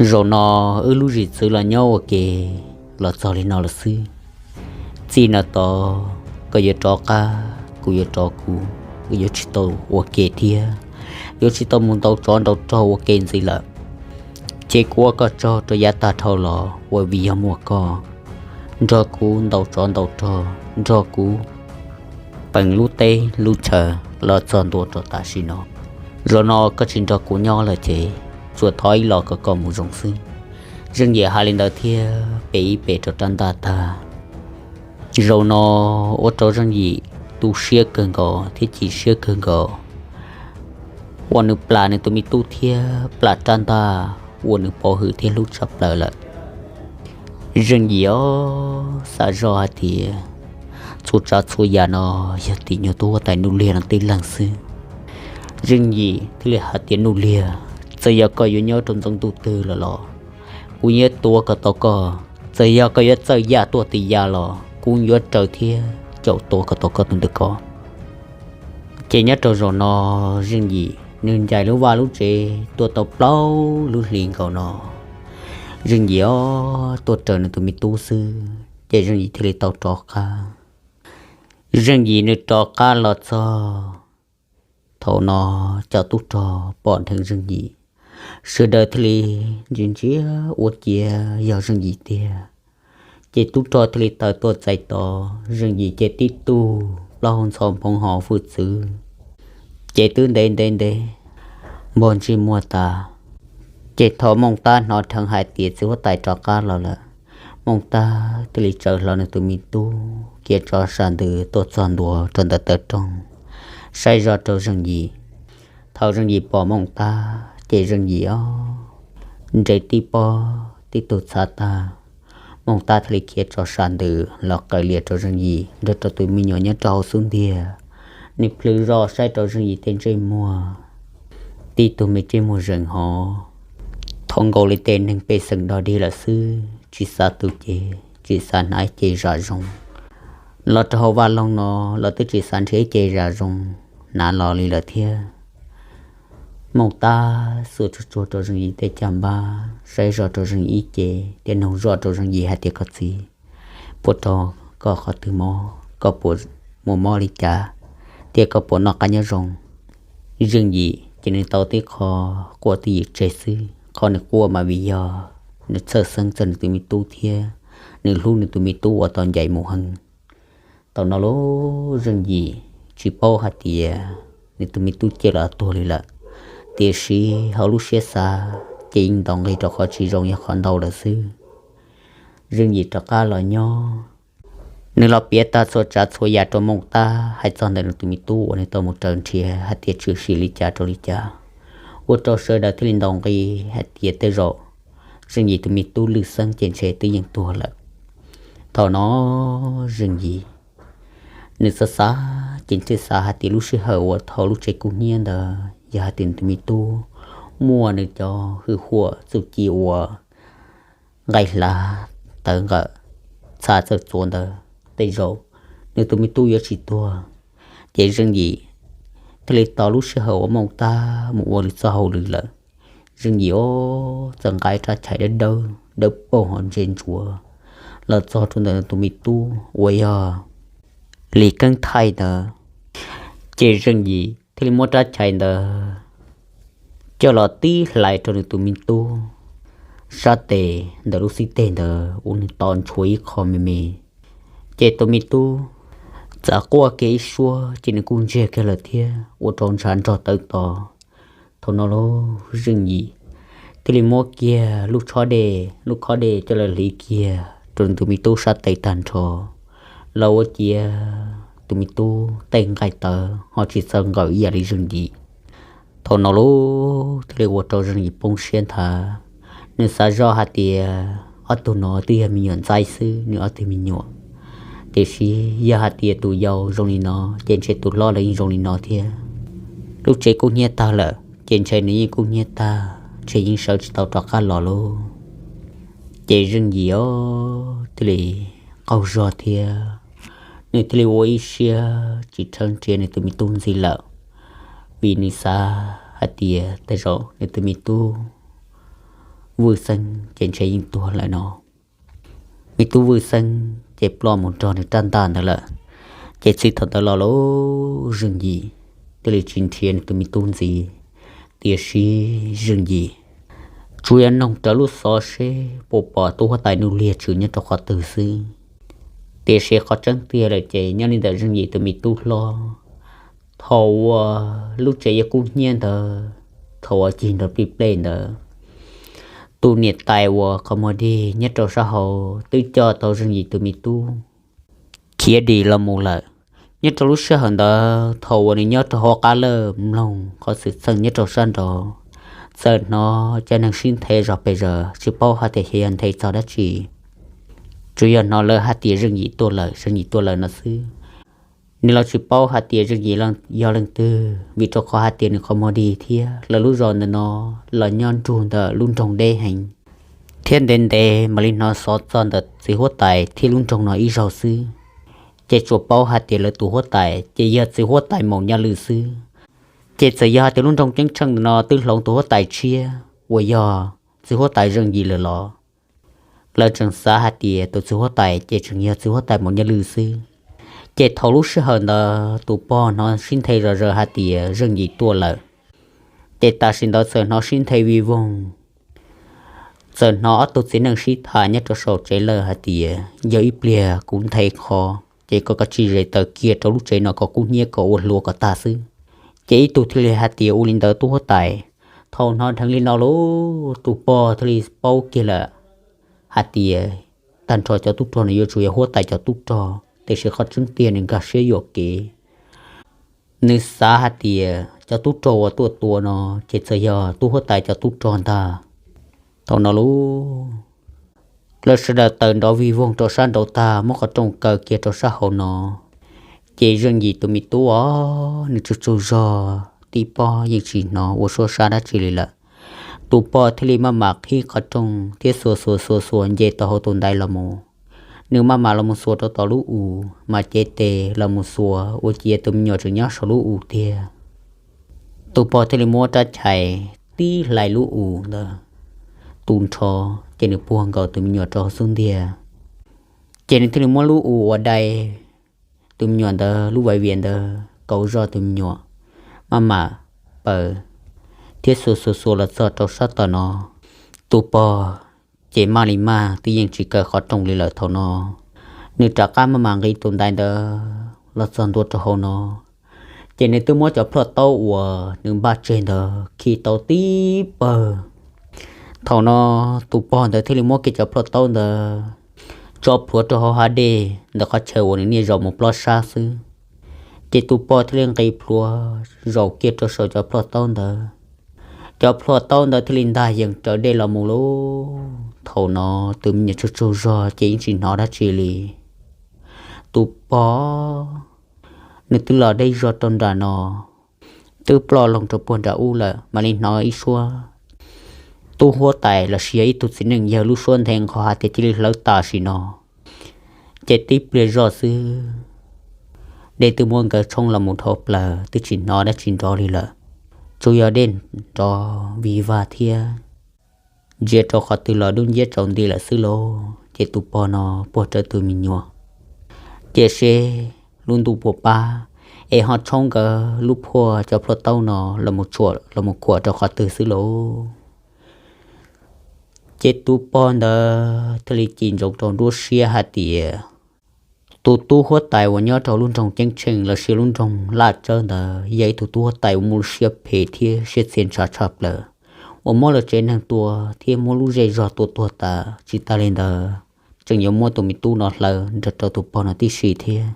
zaum no wb lub zim txwv los nyob ua ke los txog li no lawm xwb. Txij no tod koj yuav rov qab, kuv yuav rov kuv, wb yuav tsis tau ua ke thiab, yuav tsis tau mus ntaus tsov ntaus rog ua ke ntxiv lawm. Ces kuv ua koj tsaug rau yav tag dhau los uas vim yog muaj koj nrog kuv ntaus tsov ntaus rog, nrog kuv peem lub teb lub chaw los txog ntua rau tam sim no. Zaum no koj tsis nrog kuv nyob lawm ces tsuas thov ib los kom koj mus zoo xwb. Zeej Yim hais li ntawd thiab pe ib pe rau rab ntaj tag. Zaum no ua rau Zeej Yim tu siab kawg nkaus thiab chim siab kawg nkaus uas nws plam nws tus me tub thiab plam rab ntaj uas nws pov hwm thiab hlub tshaj plaws lawm. Zeej Yim os, xav zoj hais tias txhua tsav txhua yam no yog tim nyuag tub huab tais Nuj Liag no tib leeg xwb. Zeej Yim thiaj li hais tias, Nuj Liag, txawm yog koj yuav nyob rau ntxoov ntuj twg lawm los kuv yuav tua kom tau koj. Txawm yog koj yuav txawj yaj tuaj ti ya los kuv yuav raws thiab caum tua kom tau koj tus ntawm ko. Ces nyob rau zaum no, Zeej Yim nws ncaim lub vaj lub tsev tuaj tau plaub lub hlis nkaus no, Zeej Yim os tuaj raws nws tus me tub xwb, ces Zeej Yim thiaj li tau rov qab. Zeej Yim nws rov qab los txog thaum no, cov tub rog pom dheev Zeej Yim, sawv daws thiaj li ntsia ntsia ua ciav yog Zeej Yim tiag. Ces tub rog thiaj li tawm tuaj txais tos Zeej Yim ces tib tug plaub hau ntxhov nphoov hos hwj txwv, ces twb ntev ntev ntev npog ntsej muag tas. Ces thaum Mooj Tab hnov dheev hais tias txiv huab tais rov qab los lawm, Mooj Tab thiaj li tsaws hlo nws tus me tub khiav tso sam ntws tuaj txog ntua rau ntawm taw rooj, saib zoj rau Zeej Yim. Thaum Zeej Yim pom Mooj Tab ces Zeej Yim os, nres tib pob tib tug txhav tag. Mooj Tab thiaj li khiav tso sam ntws los qaws lias rau Zeej Yim nrog rau tus me nyuam nyob rau hauv xub ntiag. Nws plhws zog saib rau Zeej Yim tej ntsej muag, tib tug me ntsej muag zeem hov, thoob nkaus li tej neeg pej xeem dog dig lawm xwb, tsis xav tu cev, tsis xav hnav ib ce zam zoo. Los rau hauv vaj loog no los twb tsis xav nrhiav ib ce zam zoo hnav los li lawm thiab. Mooj Tab xuas tsuag tsuag rau Zeej Yim tej caj npab, saib zoj rau Zeej Yim ib ce, thiab noog zoj rau Zeej Yim hais tias, Koj txiv, puas raug koj qhov twg mob? Koj puas muaj mob li cas, thiab koj puas noj qab nyob zoo? Zeej Yim ces nws tau tib qho quaj twj ywm tseg xwb. Qhov nws quaj mas vim yog nws txhawj xeeb txog nws tus me tub thiab nws hlub nws tus me tub uas tau ncaim mus heev. Thaum no los Zeej Yim tsis paub hais tias nws tus me tub ciaj los tuag li lawm, tiam sis hauv lub siab xav ces yeej ntaus nqi rau qhov tsis zoo yog qhov ntau lawm xwb. Zeej Yim rov qab los nyob, nws los piav tag txhua tsav txhua yam rau Mooj Tab hais txog ntawm nws tus me tub uas nws tau mus raws nrhiav hais tias tshwm sim li cas rau li cas, ua rau sawv daws thiaj li ntaus nqi hais tias tej zaum Zeej Yim tus me tub Lwj Xeeb ces ntshe twb yeej tuag lawm. Thaum no Zeej Yim Nws xav xav ces thiaj xav hais tias lub sij hawm uas thaum lub tsev kub hnyiab ntawd yog hais tias nws tus me tub muaj nws cov hwj huam txuj ci uas nqaij hlav tawv nqawm txha txawj txuas ntawd, tej zaum nws tus me tub yuav tsis tuag. Ces Zeej Yim thiaj li tos lub sij hawm uas mooj tag mus ua nws txoj hauj lwm lawm. Zeej Yim o, txawm nqa rab chais dawb dawb dawb paug ho ntse ntsuav los txog rau ntawm nws tus me tub uas yog Lis Keeb Thaij ntawd. Ces Zeej Yim thiaj li muab rab chais ntawd coj los tib hlais rau nws tus me tub sab tes ntawm lub xib teg ntawd ua nws to ntshuav ib qho me me. Ces tus me tub txawm quaj kiag ib suab ces nws kuj ntsiag kiag lawm thiab ua rau ntshav nrog tawv tos. Thaum no lauj, Zeej Yim thiaj li muab kiag lub khob dej, lub khob dej coj los hliv kiag rau nws tus me tub sab tes tag nrho, los ua ciav tus me tub tej nqaij tawv ho tsis txawj nqawm ib yam li Zeej Yim. Thaum no lauj, thiaj li ua rau Zeej Yim poob siab nthav. Nws xav zoj hais tias ob tug no twb yog me nyuam ntxaib xwb, nws ob tug me nyuam. Tiam sis yog hais tias tus yau zoo li no ces ntshe tus hlob los yeej zoo li no thiab. Lub tsev kub hnyiab tag lawm ces ntshe nws yeej kub hnyiab tag, ntshe yeej sawv tsis tau rov qab los lauj. Ces Zeej Yim o, thiaj li qaug zog thiab, nws thiaj li ua ib siab tsis tshawb nrhiav nws tus me tub ntxiv lawm, vim nws xav hais tias tej zaum nws tus me tub Vwj Xeeb ces ntshe yeej tuag lawm no. Me tub Vwj Xeeb ces ploj mus nrog nws rab ntaj ntawd lawm. Ces txij thaum ntawd los lauj, Zeej Yim thiaj li tsis nrhiav nws tus me tub ntxiv. Tiam sis Zeej Yim tsuas yog noog rawv lub xov seb puas pom tub huab tais Nuj Liag Tshwm nyob rau qhov twg xwb. Tiam sis qhov tseeb tiag lawm ces nyob li ntawm Zeej Yim tus me tub hlob, thaum uas lub tsev yuav kub hnyiab ntawd, thaum uas cig nrov plig plej ntawd, tus niam tais uas qhov muag dig nyob rau sab hauv twb coj tau Zeej Yim tus me tub khiav dim los mus lawm. Nyob rau lub sij hawm ntawd thaum uas nws nyob rau hauv qab lawj mloog qhov xwm txheej nyob rau sab nraud, txawm hnov cov neeg sib nthe zog pes zaws tsis paub hais tias xyov yog nthe txog dab tsi, tsuas yog hnov lawv hais tias Zeej Yim tuaj lawm, Zeej Yim tuaj lawm no xwb. Nws los tsis paub hais tias Zeej Yim yog leej twg, vim rau qhov hais tias nws qhov muag dig thiab lawv lub zos ntawm no los nyob nrug ntawm lub nroog deb heev, thiab ntev ntev mam li hnov xov txog ntawm txiv huab tais thiab lub nroog no ib zaug xwb. Ces tsuas paub hais tias lawv tus huab tais ces yog txiv huab tais Maum Nyaj Lwm xwb. Ces txawm yog hais tias lub nroog Ceeb Tsheej ntawm no twb hloov tus huab tais tshiab uas yog txiv huab tais Zeej Yim lawm los, lawv tseem xav hais tias tus txiv huab tais ces tseem yog txiv huab tais Maum Nyaj Lwm xwb. Ces thaum lub sij hawm ntawd tus pog hnov sib nthe zom zaws hais tias Zeej Yim tuaj lawm, ces tam sim ntawd txawm hnov sib nthe vij voog, txawm hnov ob tug txiv neej sib tham nyob rau saum tsev lawm hais tias, yog ib pliag kuv nthe qho, ces koj kav tsij zes taws kiag rau lub tsev no kom kub hnyiab kom ua hluav kom tag xwb. Ces ib tug thiaj li hais tias, ua li ntawd tub huab tais. Thaum hnov dheev li no lauj, tus pog thiaj li paub kiag lawm hais tias tag nrho cov tub rog no yuav tsum yog huab tais cov tub rog, tiam sis qhov tseeb tiag nws nkag siab yuam kev. Nws xav hais tias cov tub rog uas tuaj tua no ces txawm yog tub huab tais cov tub rog ntag. Thaum no lauj, lawv sawv daws taws nrov vij voog rau sab nraud tag, muab qhov rooj kaw kiag rau sab hauv no. Ces Zeej Yim tus me tub os, nws tsaug tsaug zog, tib pob yeej tsis hnov ua suab sab dab tsi li lawm. Tus pog thiaj li maj mam qhib qhov rooj thiab xuas xuas xuas xuas nce tau hauv tus ntaiv los mus. Nws maj mam los mus xuas rau tom lub us, mam cev tes los mus xuas ua ciav tus me nyuam tseem nyob saum lub us tiag. Tus pog thiaj li muab rab chais tib hlais lub us ntawd tu nrho, ces nws puag nkaus tus me nyuam rau hauv xub ntiag. Ces nws thiaj li muab lub us uas dai tus me nyuam ntawd lub vais vias ntawd kauv zog tus me nyuam, maj mam paws thiab xuas xuas xuas los txog rau sab tom no. Tus pog ces maj li maj twb yeej tsis kaw qhov rooj li lawm thaum no. Nws rov qab maj mam nqis tus ntaiv ntawd los txog ntua rau hauv no, ces nws twb muab cov plhuaj taub uas nws npaj tseg ntawd khi tau tib pawg. Thaum no tus pog ntawd thiaj li muab kiag cov plhuaj taub ntawd tso plhuav rau hauv hav dej ntawm qhov chaw uas nws niaj zaus mus plob sab xwb. Ces tus pog thiaj li nqis plhuav zaum kiag rau saum cov plhuaj taub ntawd. Cov plhuaj taub ntawd thiaj li ntag yees raws dej los mus lauj. Thaum no tus me nyuam tsaug tsaug zog ces yeej tsis hnov dab tsi li. Tus pog Nws twb los deb zog rau nram no, twb ploj loo rau puag nram ub lawm, mam li hnov ib suab tub huab tais los sis yog ib tug txiv neej yawg lub suab nthe nqho hais tias cia li hlawv tam sim no. Ces tib pliag zoj xwb, dej twb muab nkawd tshoob los mus dhau plaws, twb tsis hnov dab tsi nrov li lawm, tsuas yog dej nrov vig vag thiab ntsia rau qhov twg los dub nciab tsaus nti lawm xwb lauj. Ces tus pog no puag rawv tus me nyuam, cia seb lub ntuj puas pab, es ho tshoob nkawd lub phuaj, cov plhuaj taub no los mus khuam rau qhov twg xwb lauj. Ces tus pog ntawd thiaj li cim ntsoov rau nruab siab hais tias tus tub huab tais uas nyob rau lub nroog Ceeb Tsheej los sis lub nroog Laj Tsawb ntawd yog ib tug tub huab tais uas muaj lub siab phem thiab siab txia ntshav tshaj plaws, uas muab lawv tsev neeg tua thiab muab lub zej zog tua tuag tas. Tsis tas li ntawd, tseem yuav muab tus me tub no hlawv nrog rau tus pog no tib si thiab.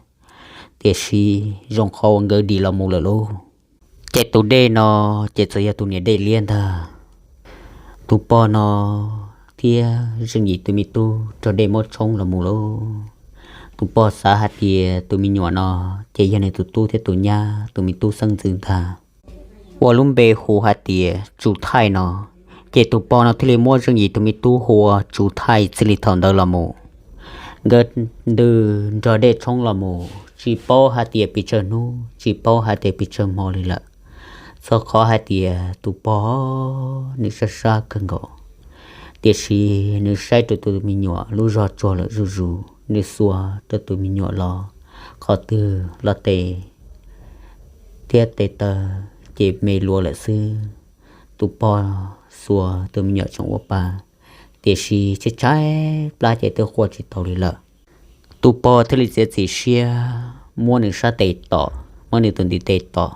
Tiam sis zoo qhov uas nkawd dim los mus lawm lauj. Ces tus dej no ces txawm yog tus niam dej liab ntag. Tus pog no thiab Zeej Yim tus me tub raug dej muab tshoob los mus lauj. Tus pog xav hais tias tus me nyuam no ces yog nws tus tub thiab tus nyab tus me tub xeeb ntxwv ntag, ua lub npe hu hais tias Tsuv Thaij no. Ces tus pog no thiaj li muab Zeej Yim tus me tub hu ua Tsuv Thaij txij li thaum ntawd los mus. Nkawd ntws nrog dej tshoob los mus, tsis paub hais tias pes tsawg hnub, tsis paub hais tias pes tsawg hmo li lawm, txog qhov hais tias tus pog nws sab sab kawg nkaus. Tiam sis nws saib rau tus me nyuam lub zog tsuag lawm zuj zus, nws xuas rau tus me nyuam los qhov twg los tes thiab tes taw ces me luas lawm xwb. Tus pog xuas tus me nyuam tseem ua pa, tiam sis tshaib tshaib plab ces twb quaj tsis tau li lawm. Tus pog thiaj li txiav txim siab muab nws sab tes tom, muab nws tus ntiv tes tom.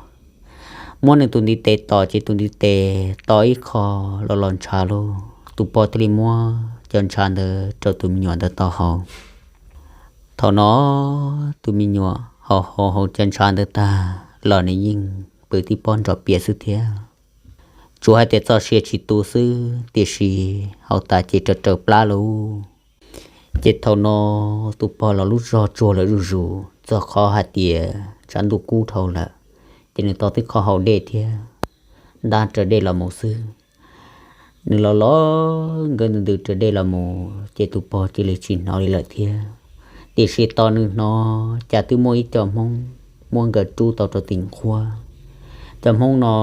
Muab nws tus ntiv tes tom ces tus ntiv tes tom ib qho los los ntshav lauj. Tus pog thiaj li muab cov ntshav ntawd rau tus me nyuam ntawd tau haus. Thaum no tus me nyuam haus haus haus cov ntshav ntawd tag los nws yeej pw tib pob nrov pias xwb thiab. Tsuas hais tias txoj sia tsis tu xwb, tiam sis haus tas ces raws raws plab lauj. Ces thaum no tus pog los lub zog tsuag lawm zuj zus, txog qhov hais tias tshav ntuj kub dhau lawm, ces nws tau tib qho haus dej thiab ntab raws dej los mus xwb. Nws los los nkawd ntws ntws raws dej los mus ces tus pog cia li tsis hnov li lawm thiab. Tiam sis tos nws hnov cas twb muaj ib co Hmoob muab nkawd rub tau rau tim nqhuab. Cov Hmoob no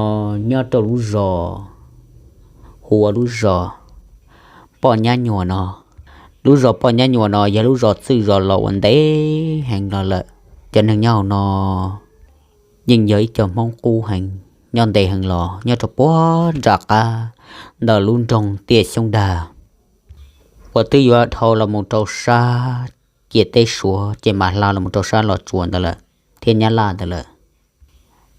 nyob rau lub zos hu ua lub zos Poj Nyab Nyuam no. Lub zos Poj Nyab Nyuam no yog lub zos txwj zos laus uas ntev heev los lawm. Cov neeg nyob hauv no yeej yog ib co Hmoob qub heev, nyob ntev heev los nyob rau puag nram qab ntawm lub nroog Tiaj Xyoob Dag, uas twb yuav dhau los mus rau sab ciam teb Suav ces mam hla los mus rau sab Los Tsuas ntawd lawm thiab Nyab Laj ntawd lawm.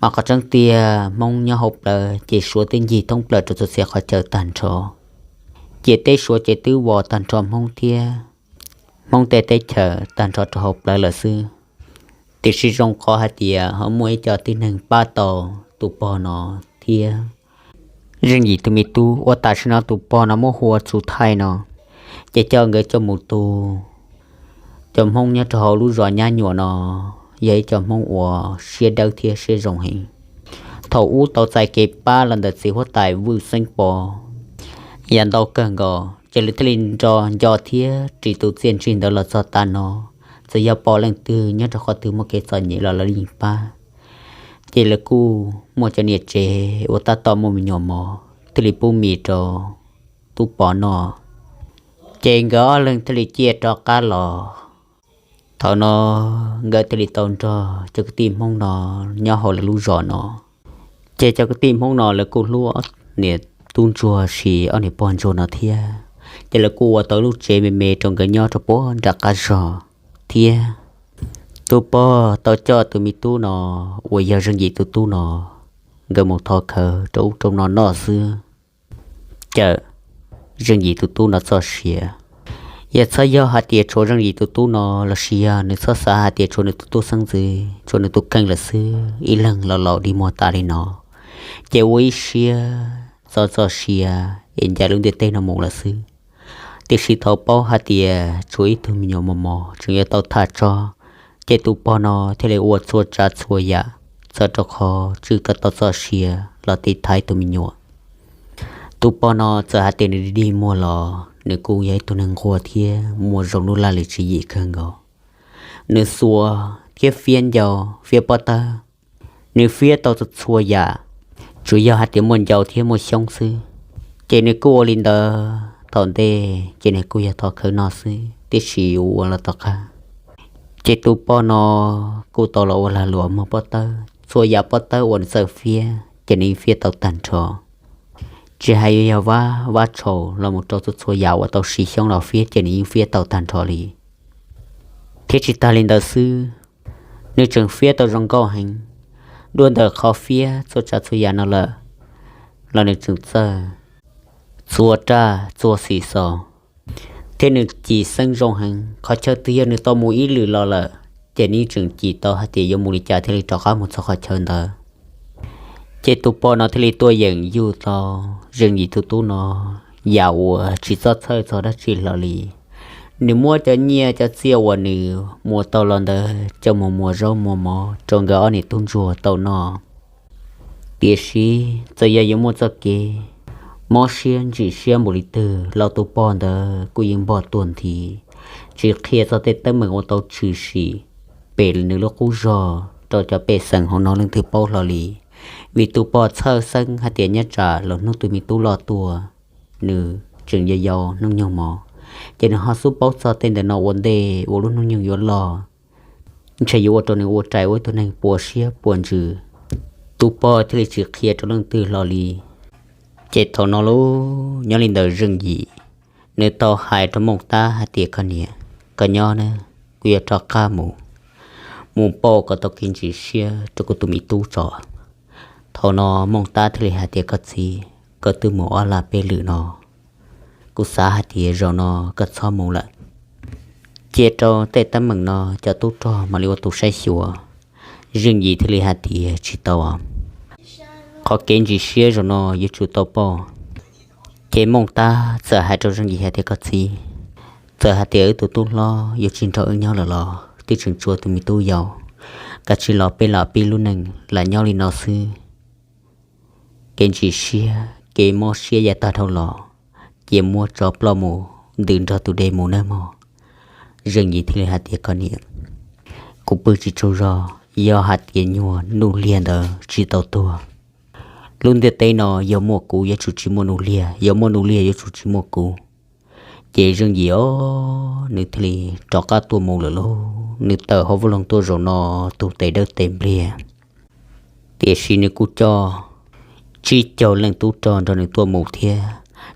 Mas qhov tseeb tiag Hmoob nyob hauv plawv ces Suav twb ncig thoob plaws rau txhua txhia qhov chaw tag nrho. Ciam teb Suav ces twb vos tag nrho Hmoob thiab Hmoob tej teb chaws tag nrho rau hauv plawv lawm xwb. Tiam sis zoo qhov hais tias ho muaj ib co tib neeg pab tau tus pog no thiab Zeej Yim tus me tub uas tam sim no tus pog no muab hu ua Tsuv Thaij no, ces coj nkawd coj mus tu. Cov Hmoob nyob rau hauv lub zos Nyab Nyuam no yog ib co Hmoob uas siab dawb thiab siab zoo heev. Thaum ub tau txais kev pab los ntawm txiv huab tais Vwj Xeeb Pov yav ntau kawg nkaus, ces lawv thiaj li nco nco thiab ris tus txiaj ntsig ntawd los txog tav no. Txawm yog pom leej twg nyob rau qhov twg muaj kev txom nyem los lawv yeej pab. Ces lawv kuj muaj cov niam tsev uas tab tom muaj me nyuam mos thiaj li pub mis rau tub pov noj, ces nkawd ob leeg thiaj li ciaj rov qab los. Thaum no nkawd thiaj li tau nrog cov kwv tij Hmoob no nyob hauv lawv lub zos no. Ces cov kwv tij Hmoob no lawv kuj hlub ob niam tub ntsuag sis ob niam pog ntsuag no thiab, ces lawv kuj ua tau lub tsev me me rau nkawd nyob rau puag nram qab zos thiab. Tus pog tau coj tus me tub no uas yog Zeej Yim tus tub no, nkawd mus thov khawv rau ub rau no noj xwb. Cawm Zeej Yim tus tub no txoj sia. Yog txhob yog hais tias tshuav Zeej Yim tus tub no los sis yog nws txhob xav hais tias tshuav nws tus tub xeeb ntxwv, tshuav nws tus kheej lawm xwb, ib leeg los laus dig muag tas li no, ces ua ib siab txo txoj sia es ncaim lub ntiaj teb no mus lawm xwb. Tiam sis thaum paub hais tias tshuav ib tug me nyuam mos mos tseem yuav tau tham tso Ces tus pog no thiaj li ua txhua tsav txhua yam, txawm rau qhov tswj tau txoj sia los tiv thaiv tus me nyuam. Tus pog no txawm hais tias nws dig dig muag los nws kuj yog ib tug neeg nquag thiab muaj zoo lub laj lim tswv yim kawg nkaus. Nws xuas thiab fiab ncau, fiab pob tawb, nws fiab tau txhua txhua yam, tsuas yog hais tias muaj ncau thiab muaj xyoob xwb. Ces nws kuj ua li ntawd thaum ntej ces nws kuj yog thov khawv no xwb, tiam sis ua los tom qab ces tus pog no kuj tau los ua lag luam muag pob tawb, txhua yam pob tawb uas nws txawj fiab ces nws yeej fiab tau tag nrho. Tsis hais yuav yog vab, vab tshaus los mus rau txhua txhua yam uas tau siv xyoob los fiab ces nws yeej fiab tau tag nrho li. Thiab tsis tas li ntawd xwb, nws tseem fiab tau zoo nkauj heev. Dua ntawm qhov fiab txhua tsav txhua yam no lawm los nws tseem txawj txhua raj txhua xim xos, thiab nws cim xeeb zoo heev. Qhov chaw twg yog nws tau mus ib lwm los lawm ces nws tseem cim tau hais tias yuav mus li cas thiaj li rov qab mus txog qhov chaw ntawd. Ces tus pog no thiaj li tuaj yeem yug tau Zeej Yim tus tub no yam uas tsis txhob txhawj txog dab tsi hlo li. Nws muab cov nyiaj cov txiaj uas nws muas tau los ntawd coj mus muas zaub muas mov rau nkawd ob niam tub ntsuag tau noj. Tiam sis txawm yog yuav muaj txoj kev mob siab ntsim siab npaum li twg los tus pog ntawd kuj yeej npog tuag nthi, tsis qhia txog tej teeb meem uas tau tshwm sim pem nws lub qub zog rau cov pej xeem hauv no leej twg paub hlo li. Vim tus pog txhawj xeeb hais tias nyob tsam lawm hnub tus me tub loj tuaj, nws tseem yau yau hnub nyoog mog, ces nws ho xub paub txog tej ntawm no ua ntej uas lub hnub nyoog yuav loj, ntshe yuav ua rau nws ua rais ua ib tug neeg puas siab puas ntsws. Tus pog thiaj li tsis qhia rau leej twg hlo li. Ces thaum no lauj, nyob li ntawd Zeej Yim nws tau hais rau Mooj Tab hais tias, koj niam, koj nyob na, kuv yuav rov qab mus, mus pauj kom tau kev ntsim siab rau kuv tus me tub tso. Thaum no Mooj Tab thiaj li hais tias, koj txiv, koj twb mus ob lag peb lwm no, kuv xav hais tias zaum no koj txhob mus lawm. Cia rau tej teeb meem no cov tub rog mam li ua tus saib xyuas. Zeej Yim thiaj li hais tias, tsis tau, qhov kev ntsim siab zaum no yuav tsum tau pauj. Ces Mooj Tab txawm hais rau Zeej Yim hais tias, koj txiv, txawm hais tias wb tus tub hlob yuav tsis nrog wb nyob lawm los twb tseem tshuav tus me tub yau, kav tsij los peb los pib lub neej lam nyob li no xwb. Kev ntsim siab kev mob siab yav tag dhau los, cia muab tso ploj mus ntws nrog tus dej mus nawb mog. Zeej Yim thiaj li hais tias, koj niam, kuv pw tsis tsaug zog, yog hais tias nyuag Nuj Liag ntawd tsis tau tuag, lub ntiaj teb no yog muaj kuv yuav tsum tsis muaj Nuj Liag, yog muaj Nuj Liag yuav tsum tsis muaj kuv. Ces Zeej Yim os, nws thiaj li rov qab tuaj mus lawm lauj. Nws tawm hauv vaj loog tuaj zaum no tus tes dawb tes npliag, tiam sis nws kuj coj tsib caug leej tub rog nrog nws tuaj mus thiab.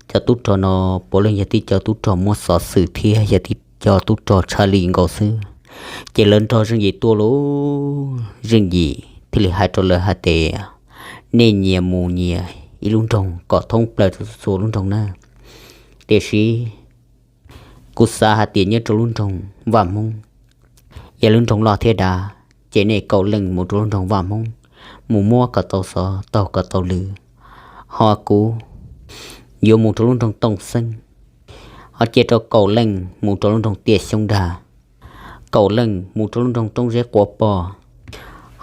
Cov tub rog no puav leej yog tib co tub rog muaj xov xwm thiab yog tib co tub rog tshaj lij nkaus xwb. Ces lawv nrog Zeej Yim tuaj lauj, Zeej Yim thiaj li hais rau lawv hais tias, nej nyias mus nyias ib lub nroog kom thoob plaws rau txhua lub nroog na. Tiam sis kuv xav hais tias nyob rau lub nroog Vaj Hmoob, yog lub nroog loj thiab dav, ces nej kaum leej mus rau lub nroog Vaj Hmoob, mus muab kom tau xov, taug kom tau lw. Ho kuv yuav mus rau lub nroog Tooj Xeeb, ho cia rau kaum leej mus rau lub nroog Tiaj Xyoob Dag, kaum leej mus rau lub nroog Roob Zeb Quav Poj,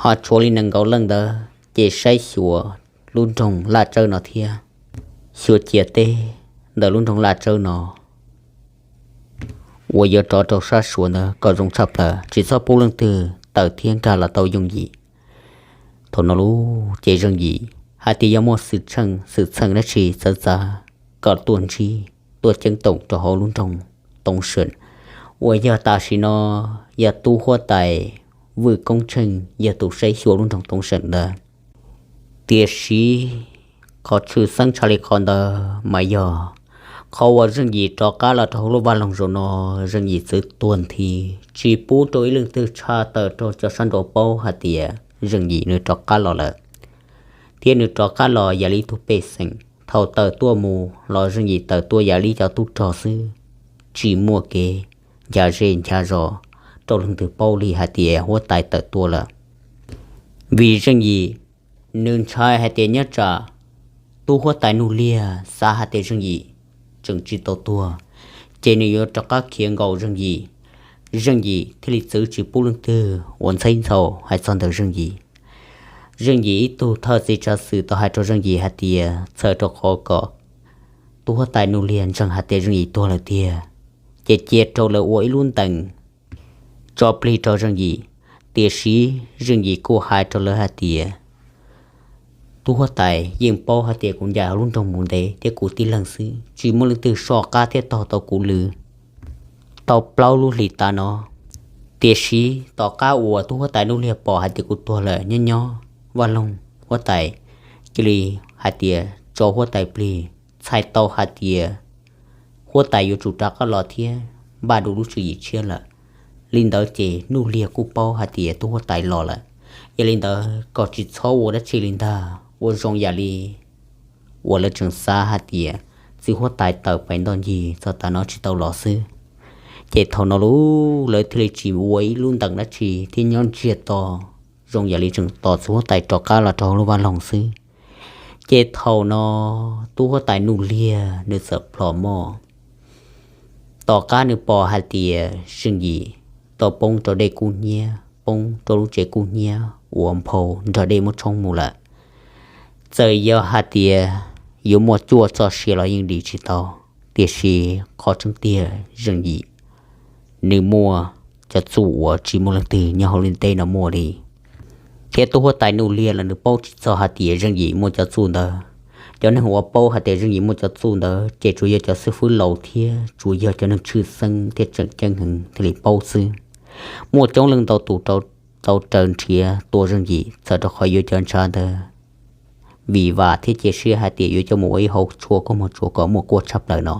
ho tshuav li nees nkaum leej ntawd ces saib xyuas lub nroog Laj Tsawb no thiab, xyuas cia teb ntawm lub nroog Laj Tsawb no uas yuav rov rau sab Suav ntawd kom zoo tshaj plaws, tsis txhob pub leej twg tawm thiab nkag los tau yooj yim. Thaum no lauj, ces Zeej Yim hais tias yog muaj xwm txheej, xwm txheej dab tsi txawv txav kom tuaj ntsib, tuaj ceeb toom rau hauv lub nroog Toov Seem, uas yog tam sim no yog tub huab tais Vwj Koob Tsheej yog tus saib xyuas lub nroog Toov Seem ntawd. Tiam sis qhov tshwj xeeb tshaj li qhov ntawd mas yog qhov uas Zeej Yim rov qab los rau hauv lub vaj loog zaum no, Zeej Yim txwv tuag nthi, tsis pub rau ib leej twg tshaj tawm rau cov sab nraud paub hais tias Zeej Yim nws rov qab los lawm, thiab nws rov qab los yam li ib tug pej xeem. Thaum tawm tuaj mus los Zeej Yim tawm tuaj yam li cov tub rog xwb, tsis muaj kev ncha zej ncha zos rau leej twg paub li hais tias huab tais tawm tuaj lawm. Vim Zeej Yim nws ntshai hais tias nyob tsam tub huab tais Nuj Liag xav hais tias Zeej Yim tseem tsis tau tuag, ces nws yuav rov qab khiav nkaum Zeej Yim, Zeej Yim thiaj li txwv tsis pub leej twg ua ntxheb ntxhau hais txog ntawm Zeej Yim. Zeej Yim ib tug thawj txiv tsav xwm tau hais rau Zeej Yim hais tias txhawm rau qhov kom tub huab tais Nuj Liag ntseeg hais tias Zeej Yim tuag lawm tiag, ces cia rau lawv ua ib lub ntees tso plig rau Zeej Yim. Tiam sis Zeej Yim kuj hais rau lawv hais tias tub huab tais yeej paub hais tias kuv ncaim hauv lub nroog mus ntev thiab kuv tib leeg xwb, tsis muaj leej twg soj qab thiab tog tau kuv li. Tau plaub lub hlis tas no, tiam sis tom qab uas tub huab tais Nuj Liag pom hais tias kuv tuag lawm nyob nyob, Vaj Loog huab tais cia li hais tias tso huab tais plig, txhais tau hais tias huab tais yuav tsum rov qab los thiab npaj du lub tswv yim tshiab lawm. Li ntawd ces Nuj Liag kuj paub hais tias tub huab tais los lawm. Yog li ntawd kom tsis txhob ua dab tsi li ntag, ua zoo yam li uas lawv tseem xav hais tias txiv huab tais tawm pais ntoj ncig txog tav no tsis tau los xwb. Ces thaum no lawv thiaj li tsis ua ib lub ntees dab tsi thiab nyob ntsiag to, zoo yam li tseem tos txiv huab tais rov qab los rau hauv lub vaj loog xwb. Ces thaum no tub huab tais Nuj Liag nws txawm plhom moj. Tom qab nws pom hais tias Zeej Yim tau poob rau dej kub hnyiab, poob rau lub tsev kub hnyiab uas nphau nrog dej muab tshoob mus lawm. Txawm yog hais tias yuav muaj cuaj txoj sia los yeej dim tsis tau, tiam sis qhov tseeb tiag Zeej Yim nws muaj cov txuj uas tsis muaj leej twg nyob hauv lub ntiaj teb no muaj li. Thiab tub huab tais Nuj Liag los nws paub tsis txog hais tias Zeej Yim muaj cov txuj ntawd. Cov neeg uas paub hais tias Zeej Yim muaj cov txuj ntawd ces tsuas yog cov xib fwb laus thiab tsuas yog cov neeg tshwj xeeb thiab tseem ceeb heev thiaj li paub xwb. Muaj coob leej ntau tus tau raws nrhiav tua Zeej Yim txawm rau qhov yuav cov ntshav ntawd vim vam thiab cia siab hais tias yuav coj mus ua ib hauv tshuaj kub mog tsuas kom muaj kuaj tshaj plaws no,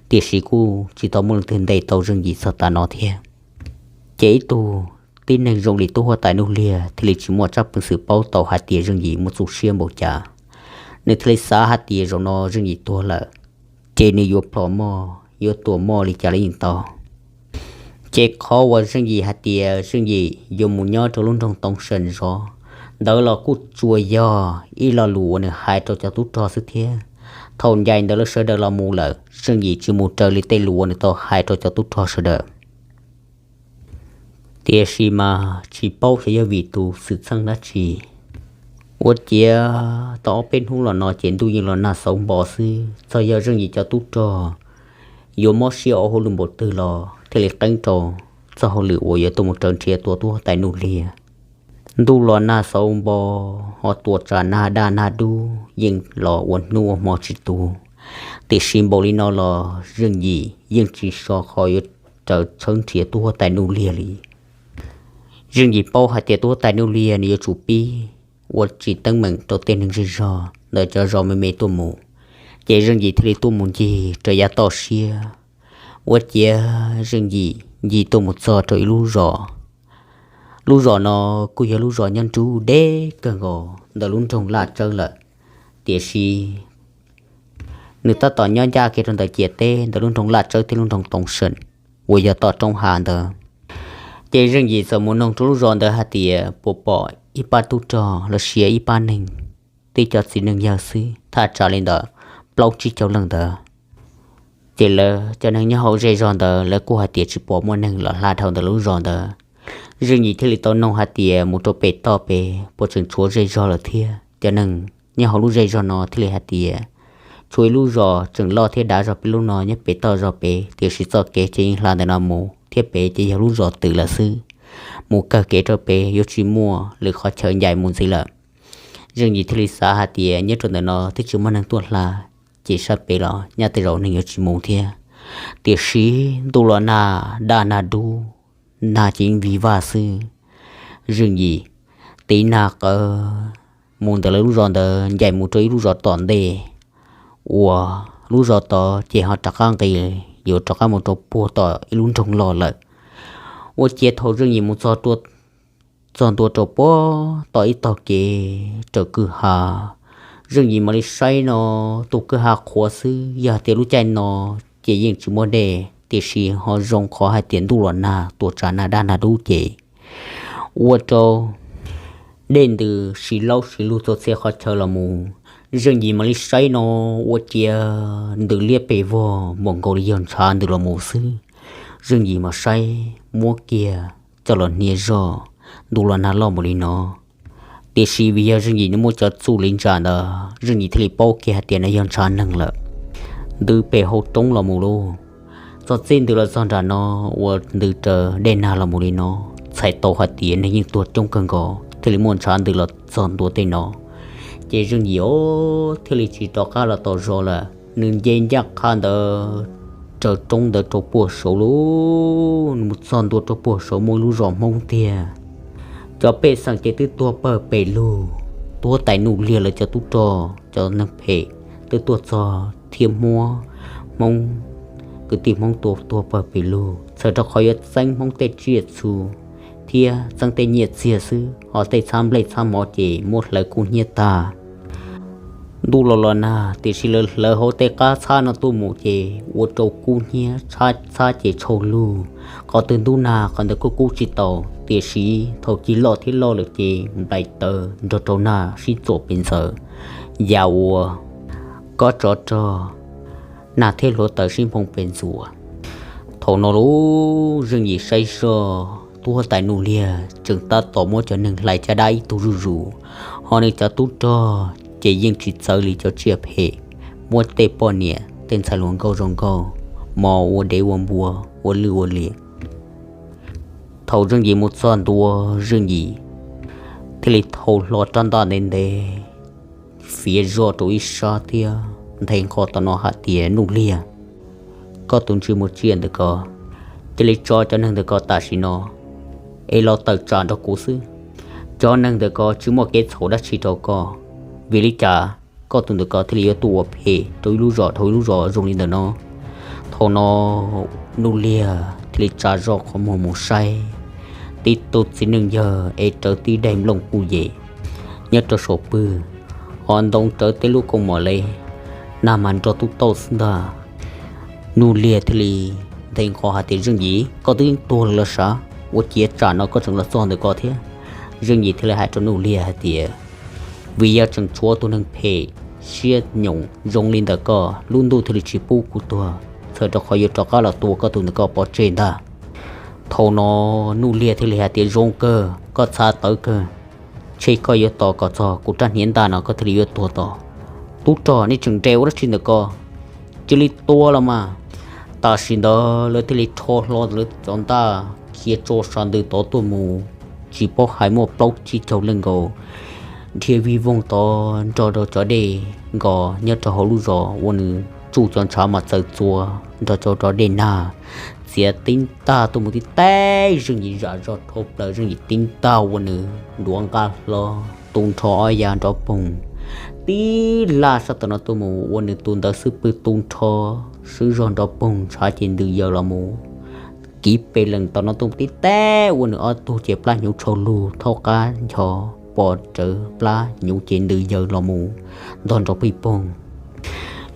tiam sis kuj tsis tau muaj leej twg ntes tau Zeej Yim txog tav no thiab. Ces ib tug tib neeg zoo li tub huab tais Nuj Liag thiaj li tsis muaj tsab peev xwm paub tau hais tias Zeej Yim muaj txuj siab npaum cas. Nws thiaj li xav hais tias zaum no Zeej Yim tuag lawm, ces nws yuav plhom moj yuav tuam moj li cas los yeej tau. Ces qhov uas Zeej Yim hais tias Zeej Yim yuav mus nyob rau lub nroog Toov Seem zov ntawd los kuj tsuas yog ib lo lus uas nws hais rau cov tub rog xwb thiab. Thaum ncaim ntawd lawv sawv daws los mus lawm, Zeej Yim tsis mus raws li tej lus uas nws tau hais rau cov tub rog sawv daws. Tiam sis mas tsis paub xyov yog vim tus xwm txheej dab tsi, ua ciav tau ob peb hnub los no ces ntuj yeej los nag xauv npo xwb. Txawm yog Zeej Yim cov tub rog yuav mob siab ua hauj lwm npaum twg los thiaj li qeeb rau txoj hauj lwm uas yuav tuaj mus raws nrhiav tua tub huab tais Nuj Liag. Ntuj los nag xauv npo, ho tua tsav nag daj nag dub yeej los ua hnub ua hmo tsis tu. Tiam sis npaum li no los Zeej Yim yeej tsis so qhov yuav raws tshawb nrhiav tub huab tais Nuj Liag li. Zeej Yim paub hais tias tub huab tais Nuj Liag nws yuav tsum pib ua tsis teeb meem rau tej neeg zej zog ntawm cov zos me me tuaj mus, ces Zeej Yim thiaj li tuaj mus ncig rau yav toj siab. Ua ciav Zeej Yim ncig tuaj mus txog rau ib lub zos. Lub zos no kuj yog lub zos nyob nruab deb kawg nkaus ntawm lub nroog Laj Tsawb lawm, tiam sis nws tab tom nyob ncaj kiag rau ntawm ciam teb ntawm lub nroog Laj Tsawb thiab lub nroog Toov Seem uas yog tom roob hav ntawd. Ces Zeej Yim txawm mus noog rau lub zos ntawd hais tias puas pom ib pab tub rog los sis ib pab neeg, tib co txiv neej yawg xwb thaj tsam li ntawm plaub tsib caug leej ntawd. Ces lawv cov neeg nyob hauv zej zog ntawd lawv kuj hais tias tsis pom muaj neeg los hla dhau ntawm lub zos ntawd. Zeej Yim thiaj li tau noog hais tias mus rau pem toj pem puas tseem tshuav zej zog lawm thiab. Cov neeg nyob hauv lub zej zog no thiaj li hais tias tshuav ib lub zos tseem loj thiab dav zog peb lub no nyob pem toj zog pem, tiam sis txoj kev ces yeej hla ntawm no mus thiab pem ces yog lub zos twm lawm xwb. Mus kawg kev rau pem yuav tsis muaj lwm qhov chaw ncaim mus ntxiv lawm. Zeej Yim thiaj li xav hais tias nyob rau ntawm no twb tsis muaj neeg tuaj hla, ces sab pem los nyaj tej zaum neeg yuav tsis mus thiab. Tiam sis ntuj los nag daj nag dub, nag ces yeej vig vaj xwb. Zeej Yim tiv nag qawv mus ntawm lawv lub zos ntawd ncaim mus rau ib lub zos tom ntej, uas lub zos tod ces ho rov qab nqis yuav rov qab mus rau puag tom ib lub nroog los lawm. Ua ciav thaum Zeej Yim mus txog txog ntua rau puag tom ib tog kev raws kwj ha, Zeej Yim mam li saib no, tus kwj ha qhuav xwb, yog tias lub caij no ces yeej tsis muaj dej, tiam sis ho zoo qhov hais tias ntuj los nag tua tsav nag daj nag dub ces ua rau dej ntws siv laub siv lug txhua txhia qhov chaw los mus. Zeej Yim mam li saib no, ua ciav ntws liab pes vog npaum nkaus li yog ntshav ntws los mus xwb. Zeej Yim mas saib muab kiag coj los hnia zog, ntuj los nag loj mus li no. Tiam sis vim yog Zeej Yim nws muaj cov txuj li ntsa ntawd, Zeej Yim thiaj li paub kiag hais tias nws yog ntshav neeg lawm. Ntws pem hauv roob los mus lauj, txog txij ntws los txog nram no, ua ntws raws dej nag los mus li no, txhais tau hais tias neeg yeej tuag coob kawg nkaus thiaj li muaj ntshav ntws los txog ntua tej no. Ces Zeej Yim thiaj li tsis rov qab los tau zos lawm, nws nce ncaj qha ntawd raws roob ntawd rau puag saud lauj, nws mus txog ntua rau puag saud muaj ib lub zos Hmoob tiag. Cov pej xeem ces twb tuag pawg pes lug, tuag tais Nuj Liag lawv cov tub rog cov neeg phem twb tuaj txog thiab muab Hmoob, kwv tij Hmoob tua tuag pawg pes lug, txhawm rau qhov yuav txeeb Hmoob tej tsiaj txhu thiab txeeb tej nyiaj txiag xwb, ho tej txhab nplej txhab mov ces muab hlawv kub hnyiab tag. Ntuj los los nag tiam sis lawv hlawv hauv tej qab txhab no tuaj mus ces ua rau kub hnyiab, txhab ces tshau lug. Qhov twg ntub nag qhov ntawd kuj kub tsis tau, tiam sis thaum cig loj thiab loj lawm ces nplaim tawv nrog rau nag sib txuam pes ntxaws, ya ua kob tsov rog, nag thiab hluav taws sib nphoo pes ntxuas. Thaum no lauj, Zeej Yim saib zoj tuag tais Nuj Liag tseem tab tom muab cov neeg hlais caj dab ib tug zuj zus, ho nws cov tub rog ces yeej tsis txawv li cov tsiaj phem, muab tej poj niam tej ntxhais hluas nkauj zoo nkauj mos ua dev ua npua, ua lwj ua liam. Thaum Zeej Yim mus txog ntua, Zeej Yim thiaj li thau hlo rab ntaj ntev ntev, fiav zoj rau ib sab thiab nthe nqho tom no hais tias, Nuj Liag, koj tus ntsej muag tsiaj ntawm ko, cia li tso cov neeg ntawm ko tam sim no es los tawm tsam nrog kuv xwb. Cov neeg ntawm ko tsis muaj kev txhaum dab tsi rau koj, vim li cas koj tus ntawm ko thiaj li yuav tuaj ua phem rau ib lub zos dhau ib lub zos zoo li ntawm no? Thaum no Nuj Liag thiaj li tsa zoj qhov muag mus saib, tib tug txiv neej yawg es rawv tib daim nplooj puj yem nyob rau saum pwg, ho ntoo rawv tej lub kooj mom le nag mas nrog tub tauj xwb ntag. Nuj Liag thiaj li nthe nqho hais tias, Zeej Yim, koj twb yeej tuag lawm los sav, ua ciav tsam no koj tseem los txog ntawm ko thiab? Zeej Yim thiaj li hais rau Nuj Liag hais tias, Vim yog tseem tshuav tus neeg phem siab nyoos zoo li ntawm koj, lub ntuj thiaj li tsis pub kuv tuag, txhawm rau qhov yuav rov qab los tua koj tus ntawm ko pov tseg ntag. Thaum no Nuj Liag thiaj li hais tias, Zoo kawg, koj txhav tawv kawg, ntshe koj yuav tos kom txog kuv rab hniav ntaj no koj thiaj li yuav tuag tod. Tub rog, nej tseem nres ua dab tsi ntawm ko? Cia li tua los mas. Tam sim ntawd lawv thiaj li rho hlo lawv cov ntaj khiav tso sab ntws tod tuaj mus, tsis paub hais muaj plaub tsib caug leej nkaus, dhia vij voog tod nrog rau cov dej nkos nyob rau hauv lub zos uas nws tsuj cov ntshav mas txawv txua nrog rau cov dej nag txiav tib ntaj tuaj mus tib teg. Zeej Yim zam zog dhau plaws, Zeej Yim tib ntaj ua nws nruab nqaj hlob tu nrho ob yav nrov poog tib laj sab tom no tuaj mus ua nws tus ntawd xub pwg tu nrho swb zog nrov poog, ntshav ces ntws yaws los mus. Kiv pes lees tom no tuaj mus tib teg ua nws ob tug ces plab hnyuv tshau lug thaub qab ncho pom rawv plab hnyuv ces ntws yaws los mus ntog nrov pij poog.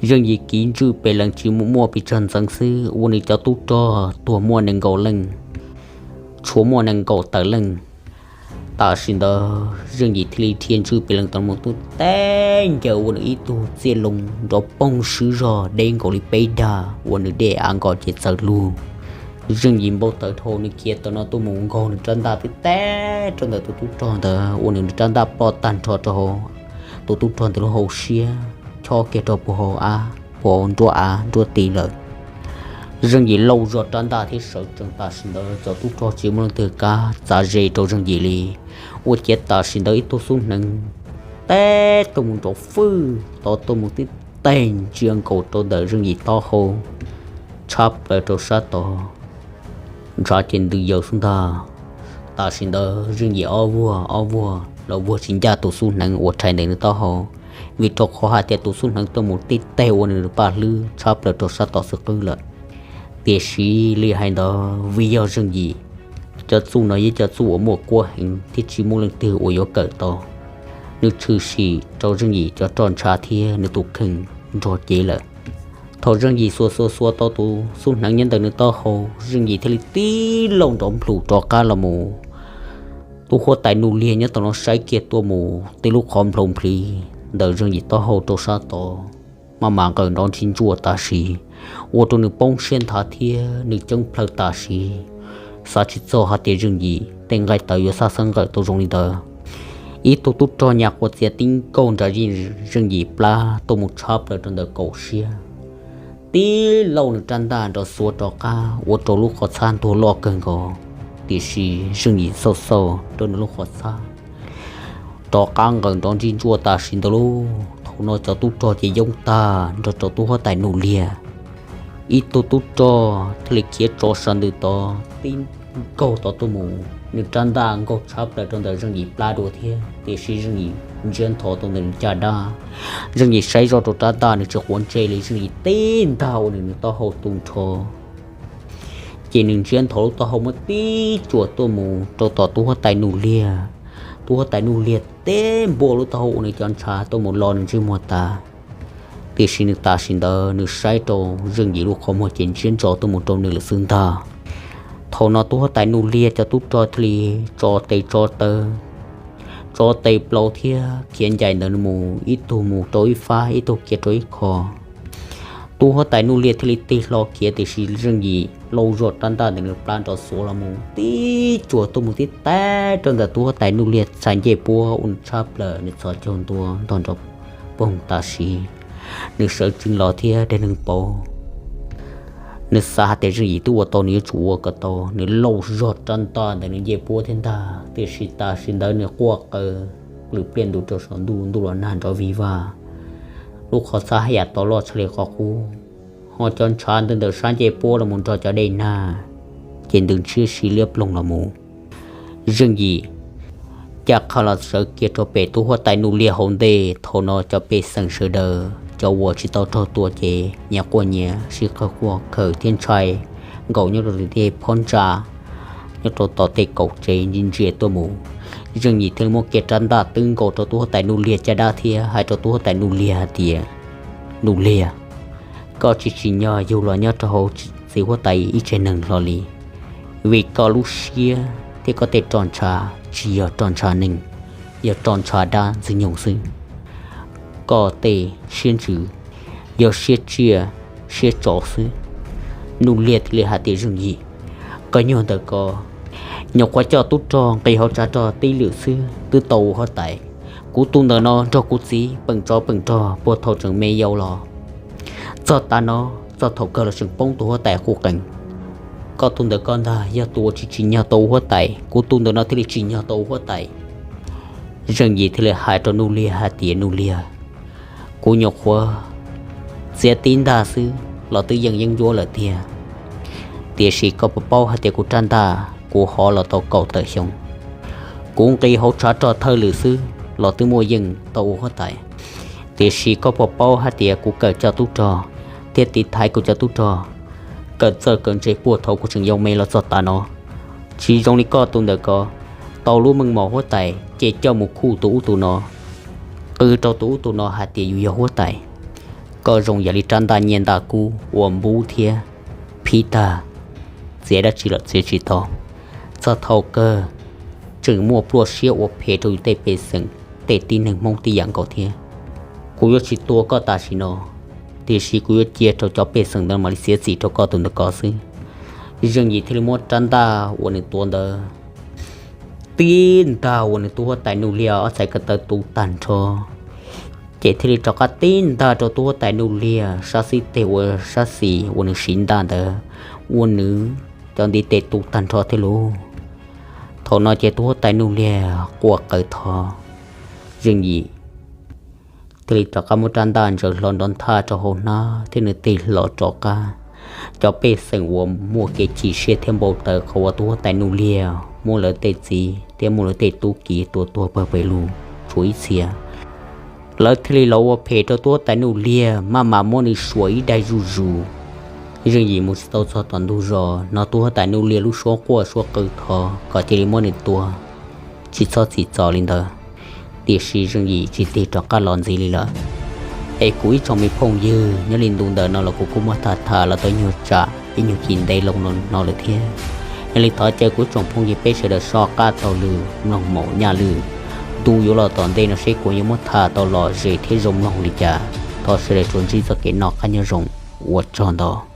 Zeej Yim kiv ntswj pes lees tsis muaj pes tsawg ntxeev xwb ua nws cov tub rog tuag muaj nees nkaum leej, tshuav muaj nees nkaum tawm leej. Tam sim ntawd Zeej Yim thiaj li dhia ntswj pes lees tom no mus tib teg ncaws ua nws ib tug txiaj loo nrov poog swb zog deb nkaus li peb dag ua nws dej av nkos ces txawv lug. Zeej Yim npau taws dhau, nws khiav tom no tuaj mus nkaug nws rab ntaj tib teg rau ntawm tus tub rog ntawd ua nws rab ntaj ploj tag nrho rau hauv tus tub rog ntawd lub hauv siab, chob kiag rau puag hauv av, puag hauv nruab av nruab tid lawm. Zeej Yim lauj zog rab ntaj thiab sawv tsees. Tam sim ntawd cov tub rog tsis muaj leej twg kav txav ze rau Zeej Yim li. Ua ciav tam sim ntawd ib tug xub hneev teb tuaj mus nrov fwj tod tuaj mus tib teg ntsia nkaus rau ntawm Zeej Yim taub hau tshab plaws rau sab tod, ntshav ces ntws yaws xwb ntag. Tam sim ntawd Zeej Yim ob vuag ob vuag los vuag tsis ncaj tus xub hneev uas rhais ntawm nws taub hau, vim rau qhov hais tias tus xub hneev tuaj mus tib teg ua nws paj hlwb tshab plaws rau sab tod xwb qwb lawm. Tiam sis li hais ntawd vim yog Zeej Yim cov txuj no yog cov txuj uas muaj kuab heev thiab tsis muaj leej twg uas yuav kawm tau. Nws tshwm sim rau Zeej Yim cov roj ntsha thiab nws tus kheej nrog cev lawm. Thaum Zeej Yim xuas xuas xuas tau tus xub hneev nyob ntawm nws taub hau, Zeej Yim thiaj li tib lauj nrov nplhum rov qab los mus. Tub huab tais Nuj Liag nyob tom no saib kiag tuaj mus, tej lub qhov nplhau nplhi ntawm Zeej Yim taub hau rau sab tod maj mam nqawm nrov ntsig ntsuaj tam sim, ua rau nws poob siab nthav thiab nws ceeb plhaw tam sim. Xav tsis txog hais tias Zeej Yim tej nqaij tawv yuav xab xeeb nqawm tau zoo li ntawd. Ib tug tub rog nyas quav txiav tib nkaug nram Zeej Yim plab tuaj mus tshab plaws rau ntawm kaum siab, tib lauj nws rab ntaj nrov xuav rov qab ua rau lub qhov txhab ntuag loj kawg nkaus. Tiam sis Zeej Yim xauj xauj rau nws lub qhov txhab, rov qab nqawm nrov ntsig ntsuaj tam sim ntawd lauj. Thaum no cov tub rog ces yoob tag nrog rau tub huab tais Nuj Liag. Ib tug tub rog thiaj li khiav tso sawv ntws tod tib nkaug tod tuaj mus, nws rab ntaj nkaug tshab plaws rau ntawm Zeej Yim plab dua thiab, tiam sis Zeej Yim ntsiab nthos tau ntawm nws caj dab. Zeej Yim saib zoj rau rab ntaj nws tsis quav ntsej li, Zeej Yim tib ntaj ua nws nws taub hau tu nrho, ces nws ntsiab nthos lub taub hau muab tib cuam tuaj mus rau tom tub huab tais Nuj Liag. Tub huab tais Nuj Liag teb npua lub taub hau ua nws cov ntshav tuaj mus lo nws ntsej muag tas. Tiam sis nws tam sim ntawd nws saib rau Zeej Yim lub qhov muag ces ntsiab ntso tuaj mus rau nws lawm xwb ntag. Thaum no tub huab tais Nuj Liag cov tub rog thiaj li tso tes tso taw, tso tes plaws thiab khiav ncaim ntawd mus, ib tug mus rau ib fab, ib tug khiav rau ib qho. Tub huab tais Nuj Liag thiaj li tig hlo khiav, tiam sis Zeej Yim lauj zog rab ntaj ntawm nws plab nrov xuav los mus tib cuam tuaj mus tib teb rau ntawm tub huab tais Nuj Liag txhais ncej puab ua nws tshab plaws, nws txhos caug ntua ntog nrov poog tam sim. Nws sawv tsees los thiab dej neeg pauv. Nws xav hais tias Zeej Yim twb ua tau nws yuav tsum ua kom tau, nws lauj zog rab ntaj ntawm nws ncej puab thiab ntag, tiam sis tam sim ntawd nws quaj qw plws pliaj ntus rau saum ntuj, ntuj los nag nrov vig vag. Lub qhov txhab haj yam to loj tshaj li qhov qub, ho cov ntshav ntawm sab ncej puab los mus nrog cov dej nag ces ntws ntshiab si liab ploog los mus. Zeej Yim caj qha los sawv kiag rau pem tub huab tais Nuj Liag hauv ntej. Thaum no cov pej xeem sawv daws, cov uas tsis tau raug tua ces nyias quaj nyias sib qawg quaj khaws thiab ntshai nkaus nyob rau tej phob ntsa, nyob rau tom tej kaum tsev ntsia ntsia tuaj mus. Zeej Yim thiaj li muab kiag rab ntaj twb nkaus rau tub huab tais Nuj Liag caj dab thiab hais rau tub huab tais Nuj Liag hais tias, Nuj Liag, koj tsis tsim nyog yug los nyob rau hauv txiv huab tais ib tsev neeg hlo li, vim koj lub siab thiab koj tej roj ntsha tsis yog roj ntsha neeg, yog roj ntsha dab ntxwg nyoog xwb. Koj tej siab ntsws yog siab tsiaj siab tso xwb. Nuj Liag thiaj li hais tias, Zeej Yim, koj nyuag ntawm ko nyuam qhuav coj tub rog nqis hauv tshav rog tib lwm xwb twb tau ua huab tais. Kuv tus ntawm no nrog kuv txiv peem tsov peem rog puag thaum tseem me yau los, txog tav no, txog thaum kawg los tseem poob tus huab tais quj qees. Koj tus ntawm ko ntag yog tus uas tsis tsim nyog tau ua huab tais, kuv tus ntawm no thiaj li tsim nyog tau ua huab tais. Zeej Yim thiaj li hais rau Nuj Liag hais tias, Nuj Liag, kuv nyuam qhuav txiav tib ntaj xwb los twb yeej yeeb ncuab lawm tiag. Tiam sis koj puas paub hais tias kuv rab ntaj kuv hov los tau kaum tawm xyoo, kuv nqis hauv tshav rog thawj lwm xwb los twb muaj yeej tau ua huab tais. Tiam sis koj puas paub hais tias kuv kawm coj tub rog thiab tiv thaiv kuv cov tub rog kawm txawj kawm ntse puag thaum kuv tseem yau me los txog tav no. Tsis zoo li koj tus ntawm ko, tau lub meej mom huab tais ces coj mus khuj tus ub tus no, qw rau tus ub tus no hais tias yus yog huab tais. Koj zoo yam li rab ntaj nyiaj ntaj kub uas npub thiab phib tag, txiav dab tsi los txiav tsis tau. Txog thaum kawg tseem muaj pluaj siab ua phem rau yus tej pej xeem, tej tib neeg Hmoob tib yam nkaus thiab. Kuv yuav tsis tua koj tam sim no, tiam sis kuv yuav cia rau cov pej xeem ntawd mam li txiav txim rau koj tus ntawm ko xwb. Zeej Yim thiaj li muab rab ntaj uas nws tuav ntawd tib ntaj ua nws tub huab tais Nuj Liag ob txhais ko taw tu tag nrho, ces thiaj li rov qab tib ntaj rau tub huab tais Nuj Liag sab xib teg ua sab xis uas nws siv ntaj ntawd ua nws cov ntiv tes tu tag nrho thiab lauj. Thaum no ces tub huab tais Nuj Liag quaj qw thov, Zeej Yim thiaj li rov qab muab rab ntaj ntsaws hlo nrov nthaj rau hauv hnab thiab nws tig hlo rov qab. Cov pej xeem uas muaj kev chim siab thiab npau taws qhov uas tub huab tais Nuj Liag muab lawv tej txiv thiab muab lawv tej tub ki tua tuag pawg pes lug tshuav ib txhia, lawv thiaj li los ua phem rau tub huab tais Nuj Liag, maj mam muab nws suam ib daig zuj zus. Zeej Yim mus tsis tau txog tom ntug zos, hnov tub huab tais Nuj Liag lub suab quaj suab qw thov kom cia li muab nws tua, tsis txhob txim txom li ntawd. Tiam sis Zeej Yim tsis tig rov qab los ntxiv li lawm. Es kuv ib tsoom me phooj ywg, nyob li ntu ntawm no los kuv kuj muab tham tham los tau nyuag tsam ib nyuag ci ntev loo no lawm thiab. Yog li thov caw kuv ib tsoom phooj ywg peb sawv daws soj qab taug lw mloog maum nyaj lwm ntu yuav los tom ntej no seb kuv yuav muab tham tau lom zem thiab zoo mloog li cas. Thov sawv daws tsuas ntsib txoj kev noj qab nyob zoo, ua tsaug ntau.